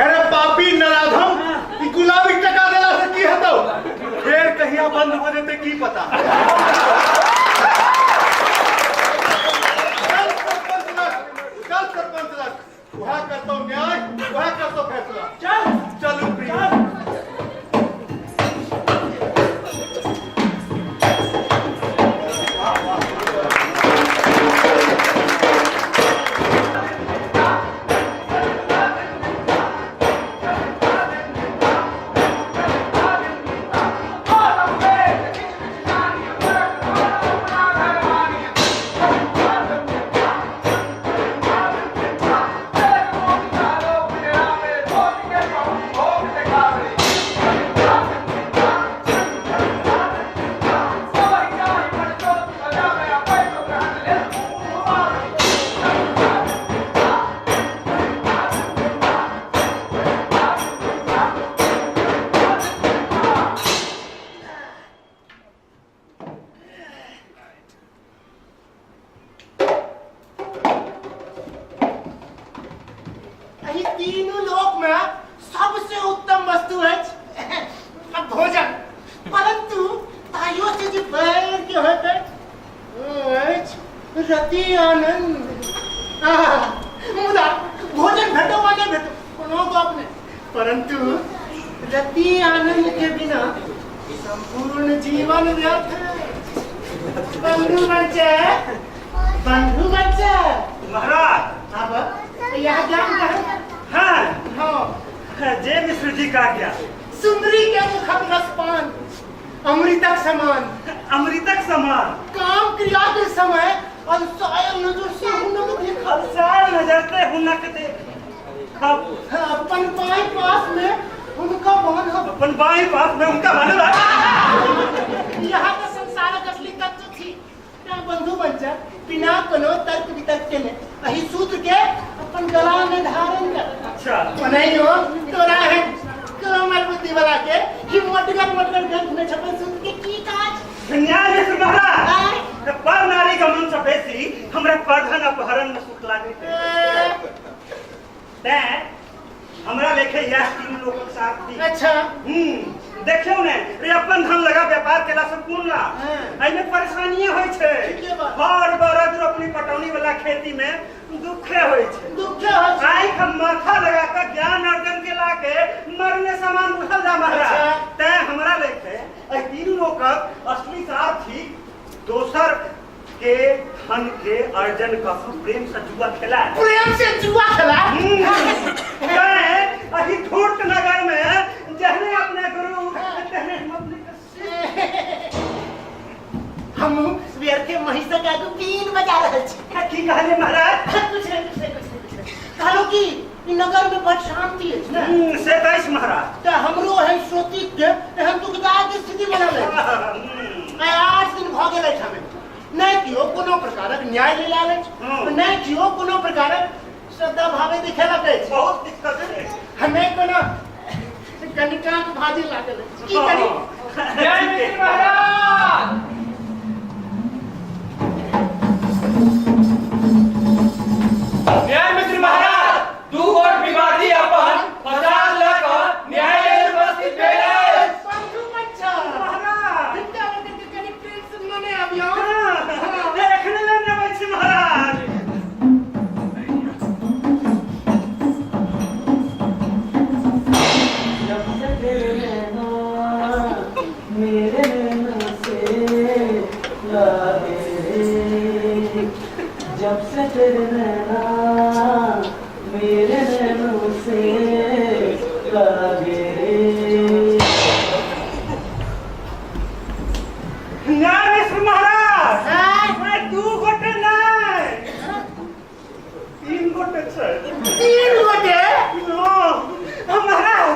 अरे पापी नराधम, ई गुलाबी टका देला से की हेतौ? फेर कहिया बंद हो जेतै की पता। चल सरपंच लग, चल सरपंच लग, वएह करतौ न्याय, वएह करतौ फैसला। चल। चलू प्रिय। चल। तीनू लोक में सबसे उत्तम वस्तु अछि भोजन, परंतु ताहियो से जे बढ़ि के होइत अछि रति आनंद। आह, मुदा भोजन भेटो वा नहि भेटो कोनो गप नहि, परंतु रति आनंद के बिना संपूर्ण जीवन व्यर्थ है। बंधु बच्चे, बंधु बच्चे। महाराज। अब यह ज्ञान कहे। हाँ। हाँ। जय मिश्र जी का आज्ञा। सुंदरी के मुखक रसपान अमृतक समान। अमृतक समान। काम क्रिया के समय अलसायल नजर से हुनक देखा। अलसायल नजर से हुनक देखा। अपन बाएं पास में उनका बांधब। अपन बाएं पास में उनका बांधब। यहाँ का संसारक असली तत्व थी। ना बंधु बन जा बिना कोनो तर्क वितर्क के ने अही सूत्र के अपन गला में धारण कर। अच्छा। ओनाहियो तोरा है कोमल बुद्धि वाला के ही मोटगर मोटगर ग्रंथ में छपल सूत्र के की काज? न्याय मिश्र महाराज। आय? त पर नारी गमन से बेसी हमरा परधन अपहरण में सुख लागे। तैं हमरा लेखे यह तीन लोकक साथी। अच्छा। देखियौ ने रे अपन धन लगा व्यापार केला से कोन लाभ? हाँ। एहिमे परेशानिये होइ छै। ठीके बात। हर बरद रोपनी पटौनी वाला खेती में दुखे होइ छै। दुखे होइ छै। आँखि हम माथा लगा के ज्ञान अर्जन केला के मरने समान बुझल जा महाराज। अच्छा। तैं हमरा लेखे एहि तीनू लोकक असली सारथी दोसर के धन के अर्जन कऽ प्रेम से जुआ खेला। प्रेम से जुआ खेला। तैं अही धूर्त नगर में जहने अपने गुरु तहने हम अपने के शिष्य। हम व्यर्थे महिषक आगू बीन बजा रहल छी। की कहलियै महाराज? कुछ नहीं, कुछ नहीं, कुछ नहीं, कुछ नहीं। कहलहुँ कि ई नगर में बड़ शांति अछि ने? से तऽ अछि महाराज। तऽ हमरो एहन सोती के एहन दुखदायक स्थिति बनल अछि। आइ 8 दिन भऽ गेल अछि हमें। नहि केओ कोनो प्रकारक न्याय लेल आयल अछि, नहि केओ कोनो प्रकारक श्रद्धा भावे देखेलक अछि। बहुत दिक्कत छै। हमें कोनो कनिकाक भाजी लागल अछि। की करी? जय मिश्र महाराज। न्याय मिश्र महाराज, दू गोट विवादी अपन 50 लऽ कऽ न्यायालय उपस्थित भेल अछि। बंधु बच्चा। महाराज। हिनका लोकनि के कनि प्रेम से मने आबियौ। हाँ, एखने लेने अबै छी महाराज। जब से तेरे नैना मेरे नैना से लागे रे, जब से तेरे नैना मेरे नैनों से लागे रे। न्याय मिश्र महाराज। आँय? अरे 2 गोटे नहि, 3 गोटे छै। 3 गोटे? हाँ, महाराज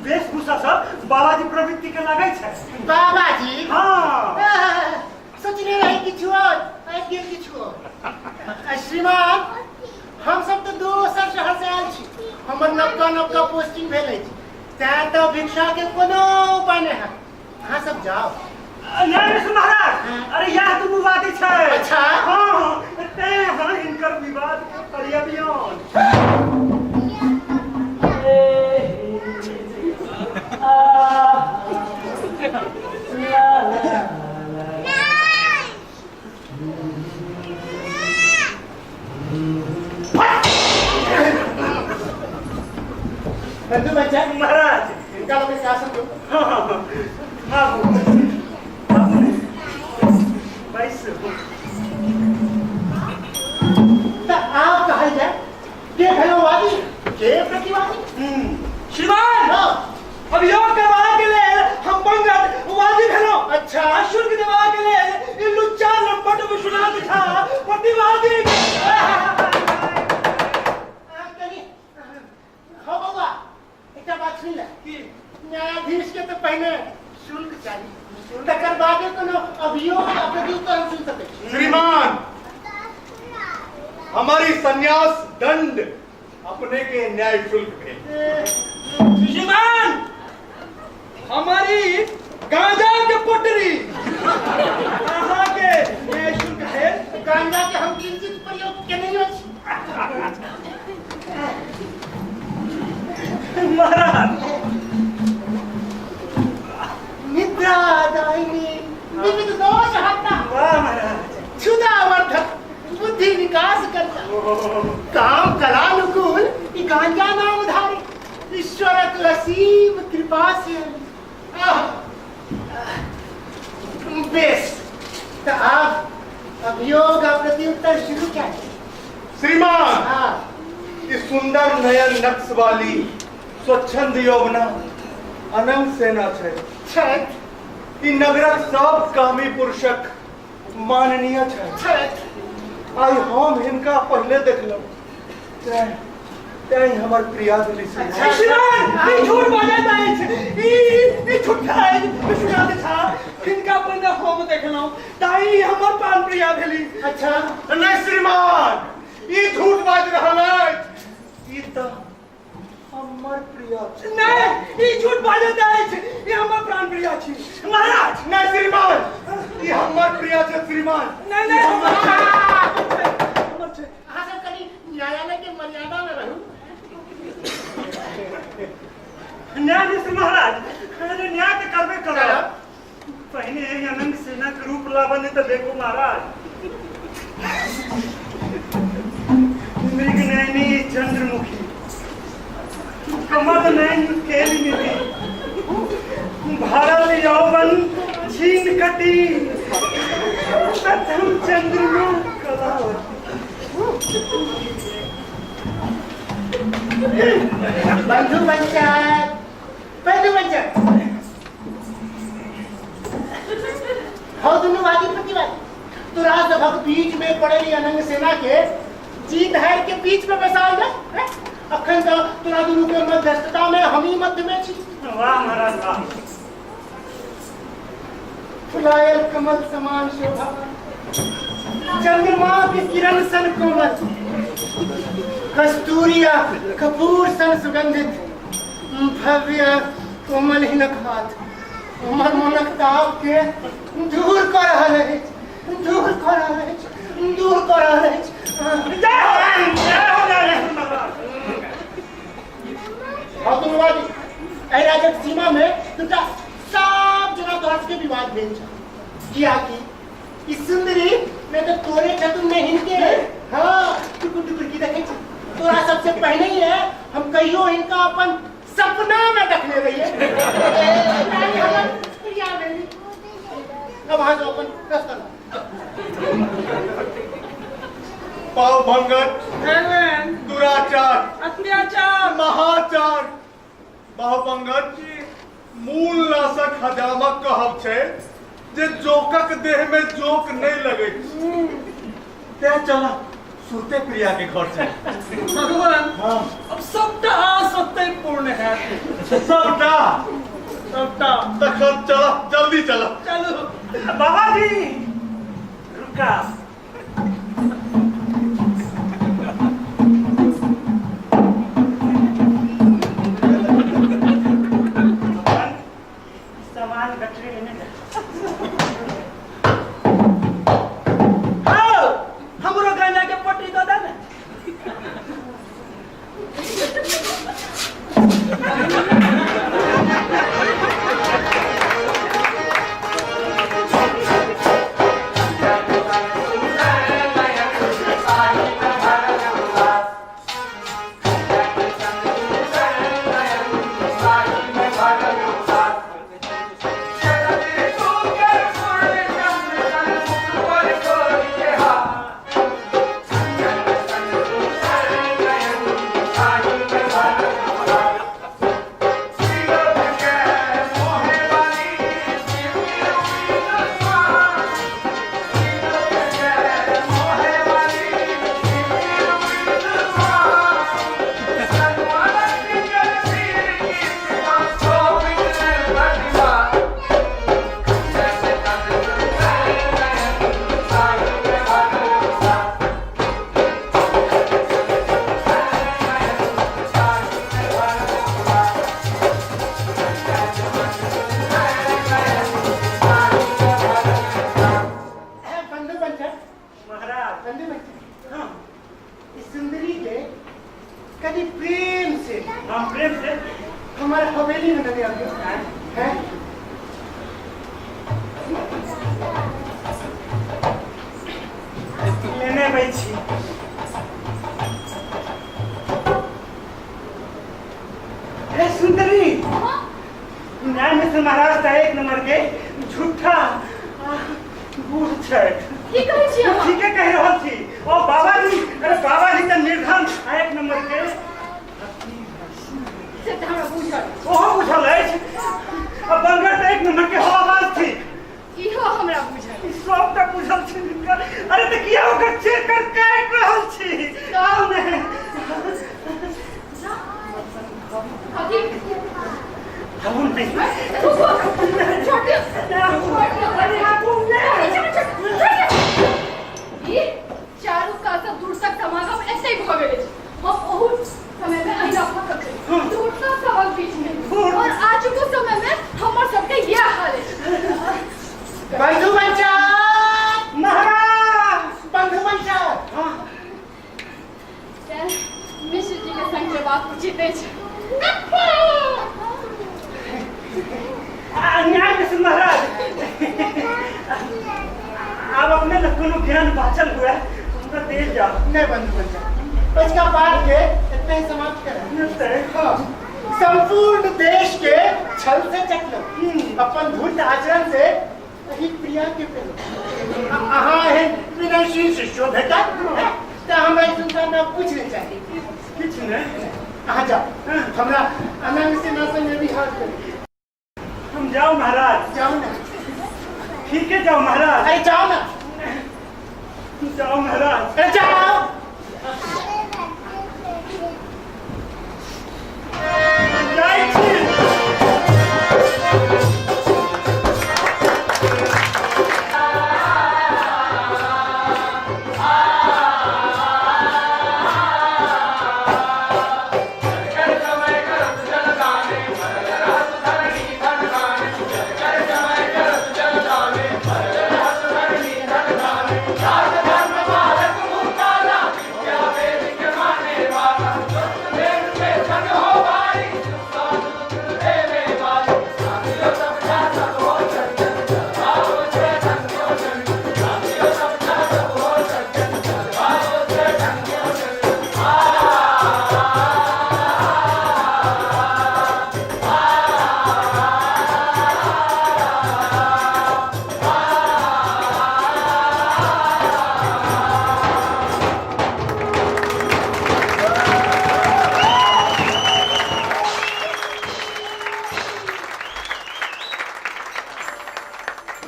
वेशभूषा सब बाबाजी प्रवृत्ति के लागै छै। बाबाजी? हाँ। आह, सोचने रही किछु और, आबि गेल किछु और। आ, श्रीमान, हम सब तऽ दोसर शहर से आयल छी, हमर नवका नवका पोस्टिंग भेल अछि, तैं तऽ भिक्षा के कोनो उपाय नहि है। अहाँ सब जाओ। न्याय मिश्र महाराज, हाँ। अरे यह दुनू वादी छै। अच्छा। हाँ, तैं हम हिनकर विवाद के फरियाबियौन। बंधु बच्चा। महाराज। इनका लोग के शासन दो। हाँ, हाँ, हाँ। बाबू, बाबू ने। बैसू। त आप कहल जाए के भेलो वादी के प्रतिवादी? श्रीमान, हाँ। अभियोग करवा के लेल हम पंगत वादी भेलो। अच्छा। शुल्क देवा के लेल ई लुच्चा लंपट विश्वनाथ झा प्रतिवादी। हो बौआ, एकटा बात सुन ले। की? न्यायाधीश के तो पहिने शुल्क चाही, तकर बादे कोनो अभियोग या प्रत्युत्तर हम सुन सकै छी। श्रीमान, हमारी संन्यास दंड अपने के न्याय शुल्क भेल। श्रीमान, हमारी गांजा के पटरी अहाँ के न्याय शुल्क भेल। गांजा के हम किंचित प्रयोग केने अछि। महाराज। निद्रा दायिनी विविध दोष हरता, वाह महाराज। क्षुधावर्धक, बुद्धि विकास करता, काम कलानुकूल ई गांजा नाम धारी, ईश्वरक असीम कृपा से। आह, बेस तो आप अभियोग आ प्रत्युत्तर शुरू क्या है? श्रीमान, हाँ। ई सुंदर नयन नक्श वाली स्वच्छंद यौवना अनंग सेना छै। छथि। ई नगरक सब कामी पुरुषक माननीय छै। छथि। आइ हम हिनका पहिले देखलहुँ, तैं तैं हमर प्रिया भेली श्रीमान। श्रीमान, ई झूठ बाजैत अछि, ई ई झूठा अछि। विश्वनाथ झा, हिनका पहिने हम देखलहुँ, ताहि हमर प्राण प्रिया भेली। अच्छा। नहि श्रीमान, ई झूठ बाजि रहल अछि, ई तऽ हमर प्रिया छी। नहि, ई झूठ बाजैत अछि, ई हमर प्राण प्रिया छी महाराज। नहि श्रीमान, ई हमर प्रिया छै श्रीमान। नहि नहि, हमर छै, हमर छै। अहाँ सब कनि न्यायालय के मर्यादा में रहू। न्यायाधीश महाराज, अरे न्याय तऽ करबे करब, पहिने एहि अनंग सेना के रूप लावण्य तऽ देखू महाराज। मृग नयनी चंद्रमुखी, कमल नयन केल निधि, भरल यौवन छीन कटी, प्रथम चंद्रमा कलावती। बंधु पंचायत, बंधु पंचायत, हौ दुनू वादी प्रतिवादी, तोरा सभक बीच में पड़ल ई अनंग सेना के जीत हार के बीच में बैसाल जाए, हैं? अखन तो तोरा दुनू के मध्यस्थता में हम ही मध्य में छी। वाह महाराज वाह। फुलायल कमल समान शोभा, चंद्रमा के किरण सन कोमल, कस्तूरिया कपूर सन सुगंधित, भव्य कोमल हिनक हाथ हमर मोनक ताप के दूर कऽ रहल अछि, दूर कऽ रहल अछि, दूर कऽ रहल अछि। जय हो, जय हो न्यायाधीश महाराज। हौ दुनू, एहि राज्यक सीमा में दूटा साफ जना तोरा सबके विवाद भेल छल, कियाकि ई सुंदरी ने तो तोरे छथुन ने हिनके। हाँ, टुकुर टुकुर की देखै छी? तोरा सबसे पहले ही है हम कहियो हिनका अपन सपना में देखने रहिए, ताहि हमर प्रिया भेली। अब अहाँ सब अपन रास्ता लो। पाव भंगत, भगवान, दुराचार, अत्याचार, महाचार। बाहुपंगत, मूल नाशक हजामक कहब छै जे जोकक देह में जोक नहीं लगे, तें चला सुरते प्रिया के घर छै। भगवान। हाँ। अब सबटा सत्य पूर्ण है। सबटा? सबटा। तखन चला, जल्दी चला। चलू। बाबा जी रुका। सामान गठरी लेने जा। हाँ, हमरो गांजा के पटरी दऽ दे ने। बंधु पंचक। महाराज। बंधु पंचक। हाँ। इस सुंदरी के कभी प्रेम से से। हाँ, प्रेम से। हमारे हवेली में नहीं आबियो हैं। लेने अबै छी। हे सुंदरी, न्याय मिश्र महाराज तऽ एक नंबर के झूठा बूढ़ छथि। की कहै छी अहाँ? ठीके कहि रहल छी। ओ बाबाजी, अरे बाबाजी तऽ निर्धन आ एक नंबर के। से तऽ हमरा बुझल। ओहो बुझल अछि। आ बनगर तऽ एक नंबर के हवाबाज थिक। इहो हमरा बुझल। ई सबटा बुझल छै हिनका। अरे तऽ किया ओकर चेकर काटि रहल छी? आउ ने। अभी आबू ने। छोड़ दियौ, छोड़ दियौ। अरे आबू ने। ई चारू कात दूरसक समागम एतै भऽ गेल अछि। हम ओहू समय में अहिना फंसल छी दूरसक सभक बीच में, और आजुको समय में हमर सबके इएह हाल अछि। बंधु बंचा महाराज, बंधु बंचा। हाँ। तेँ मिश्र जी के संग जेबाक उचित अछि। आ न्याय मिश्र महाराज, आब अपने लग कोनो ज्ञान बाचल हुए हमरा देल जाओ। नहीं बंधु बंचा, इसका पाठ के इतने ही समाप्त करें। नहीं। हाँ, संपूर्ण देश के छल से चकलो अपन धूर्त आचरण से एहि प्रिया के प्रेम अहाँ एहन विनयशील शिष्यो भेटत तऽ हमरा ई संसार में आब कुछ नहीं चाही। किछु नहि। अहाँ जाओ, हमरा अनंग सिन्हा संगे बिहार करी। हम जाओ महाराज? जाओ ना। ठीक है, जाओ महाराज। अरे जाओ ना। जाओ महाराज। अरे जाओ। जाइ छी।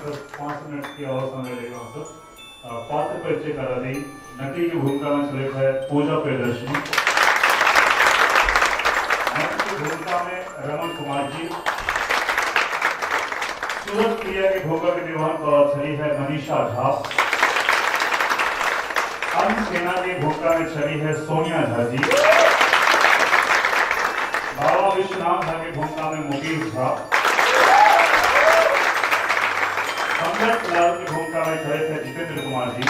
सर, 5 मिनट की और समय लेगा सर। पात्र परिचय करा दी। नटी की भूमिका में चले है पूजा प्रियदर्शनी, नट की भूमिका में रमन कुमार जी, सूरज प्रिया की भूमिका के निर्वहन कर छली है मनीषा झा, अन्य सेना की भूमिका में छली है सोनिया झा जी, बाबा विश्वनाथ झा की भूमिका में मुकेश झा, पंकज लाल की भूमिका में खड़े थे जितेंद्र कुमार जी,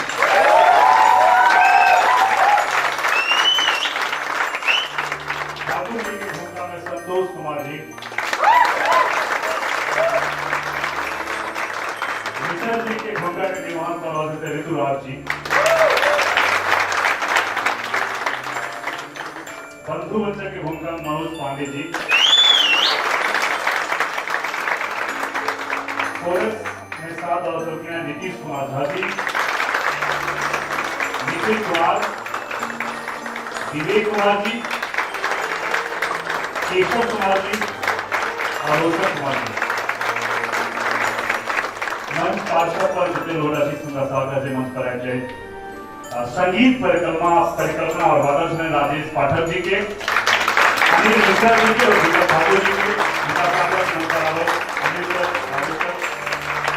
ठाकुर जी की भूमिका में संतोष कुमार जी, मिश्रा जी की भूमिका के निर्वहन कर रहे थे ऋतुराज जी, बंधु बच्चा की भूमिका में मनोज पांडे जी, कोरस में सात अवसर के हैं नीतीश कुमार झा जी, निखिल कुमार, विवेक कुमार जी, केशव कुमार जी और रोशन कुमार जी। मंच पार्श्व पर जितेंद्र लोढ़ा जी सुंदर सागर जी मंच पर आए जाए। संगीत परिकल्पना परिकल्पना और वादन सुने राजेश पाठक जी के, अनिल मिश्रा जी के और दीपक ठाकुर जी के। उनका स्वागत मंच पर आवे अनिल सर, राजेश सर,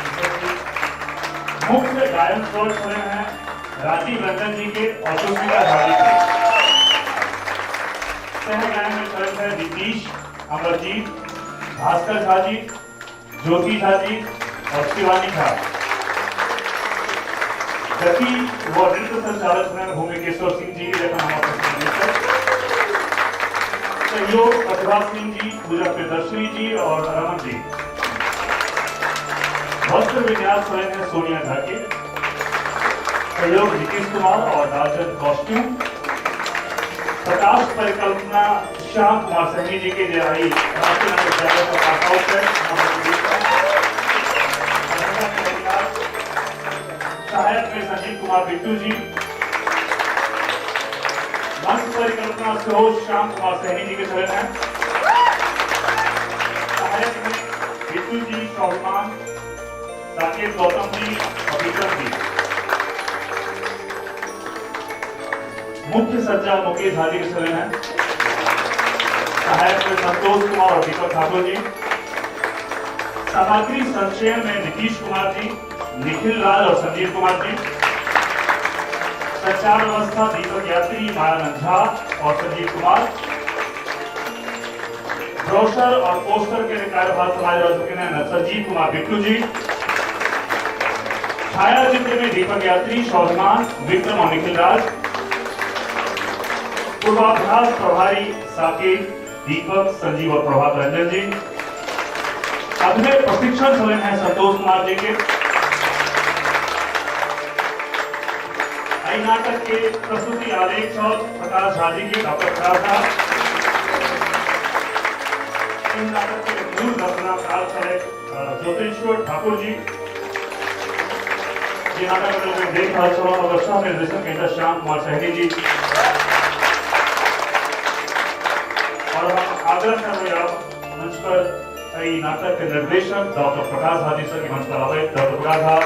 दीपक जी। मुख्य गायन स्वर सुने हैं राजीव रंजन जी के और सुस्मिता झा जी के। सह गायन में चले हैं नीतीश, अमरजीत, भास्कर झा जी, ज्योति झा जी और शिवानी झा। गति व नृत्य संचालक हैं भूमिकेश्वर सिंह जी के, जखन हम अपन। सहयोग प्रतिभा सिंह जी, पूजा प्रियदर्शनी जी और रमन जी। वस्त्र विन्यास स्वयं है सोनिया झा के, सहयोग नीतीश कुमार और राजन कॉस्ट्यूम। प्रकाश परिकल्पना श्याम कुमार सहनी जी के, जे आई राष्ट्रीय नाट्य विद्यालय का पास आउट है। सहायक में संजीव कुमार बिट्टू जी। मंच परिकल्पना सेहो श्याम कुमार सहनी जी के चरण है। सहायक में बिट्टू जी, स्वाभिमान, राकेश गौतम जी और विक्रम जी। मुख्य सज्जा मुकेश हाजी के चरण है। सहायक में संतोष कुमार और दीपक ठाकुर जी। सामग्री संचयन में नीतीश कुमार जी, निखिल राज और संजीव कुमार जी। संचार व्यवस्था दीपक यात्री, मायानंद झा और संजीव कुमार। ब्रोशर और पोस्टर के कार्यभार संभाले जा चुके हैं संजीव कुमार बिट्टू जी। छायाचित्र में दीपक यात्री, स्वाभिमान, विक्रम और निखिल राज। पूर्वाभ्यास प्रभारी साकेत, दीपक, संजीव और प्रभात रंजन जी। अभिनय प्रशिक्षण चले हैं संतोष कुमार जी के। एहि नाटक के प्रस्तुति आलेख छल प्रकाश झा जी के, डॉक्टर प्रकाश झा। एहि नाटक के मूल रचनाकार छलै ज्योतिश्वर ठाकुर जी, जे नाटक लोग देख रहल छलहुँ। ओकर सह निर्देशक कहिता श्याम कुमार सहनी जी। और हम आग्रह करबै आब मंच पर एहि नाटक के निर्देशक डॉक्टर प्रकाश झा जी सर के मंच पर आबै। डॉक्टर प्रकाश झा।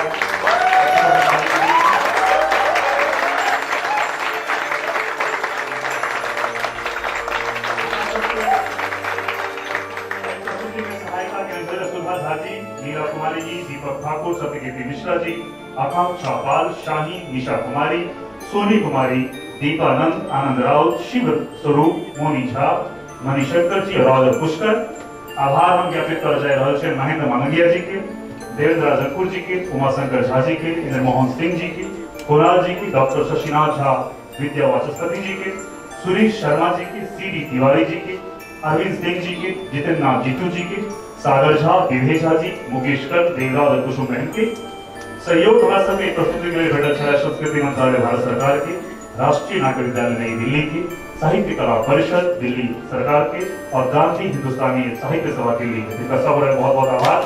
प्रस्तुति में सहायता के अंदर सुधा झा जी, मीरा कुमारी जी, दीपक ठाकुर, सत्यकीर्ति मिश्रा जी, आकांक्षा पाल, शाही, निशा कुमारी, सोनी कुमारी, दीपानंद, आनंद राउत, शिव स्वरूप, मोनी झा, मणिशंकर जी और राजर पुष्कर। आभार हम ज्ञापित कर जा रहल छै महेंद्र मांगलिया जी के, देवेंद्र राजनपुर जी के, उमाशंकर झा जी के, इंद्रमोहन सिंह जी के, कुणाल जी के, डॉक्टर शशिनाथ झा विद्या वाचस्पति जी के, सुरेश शर्मा जी के, सी डी तिवारी जी के, अरविंद सिंह जी के, जितेंद्र नाथ जीतू जी के, सागर झा, विभे झा जी, मुकेश कर, देवराज और कुसुम बहन के। सहयोग हमरा सबके प्रस्तुति के लिए भेटल छलै संस्कृति मंत्रालय, भारत सरकार के, राष्ट्रीय नाट्य विद्यालय, नई दिल्ली के, साहित्य कला परिषद, दिल्ली सरकार के और गांधी हिंदुस्तानी साहित्य सभा, दिल्ली के। जिनका सब बहुत बहुत आभार।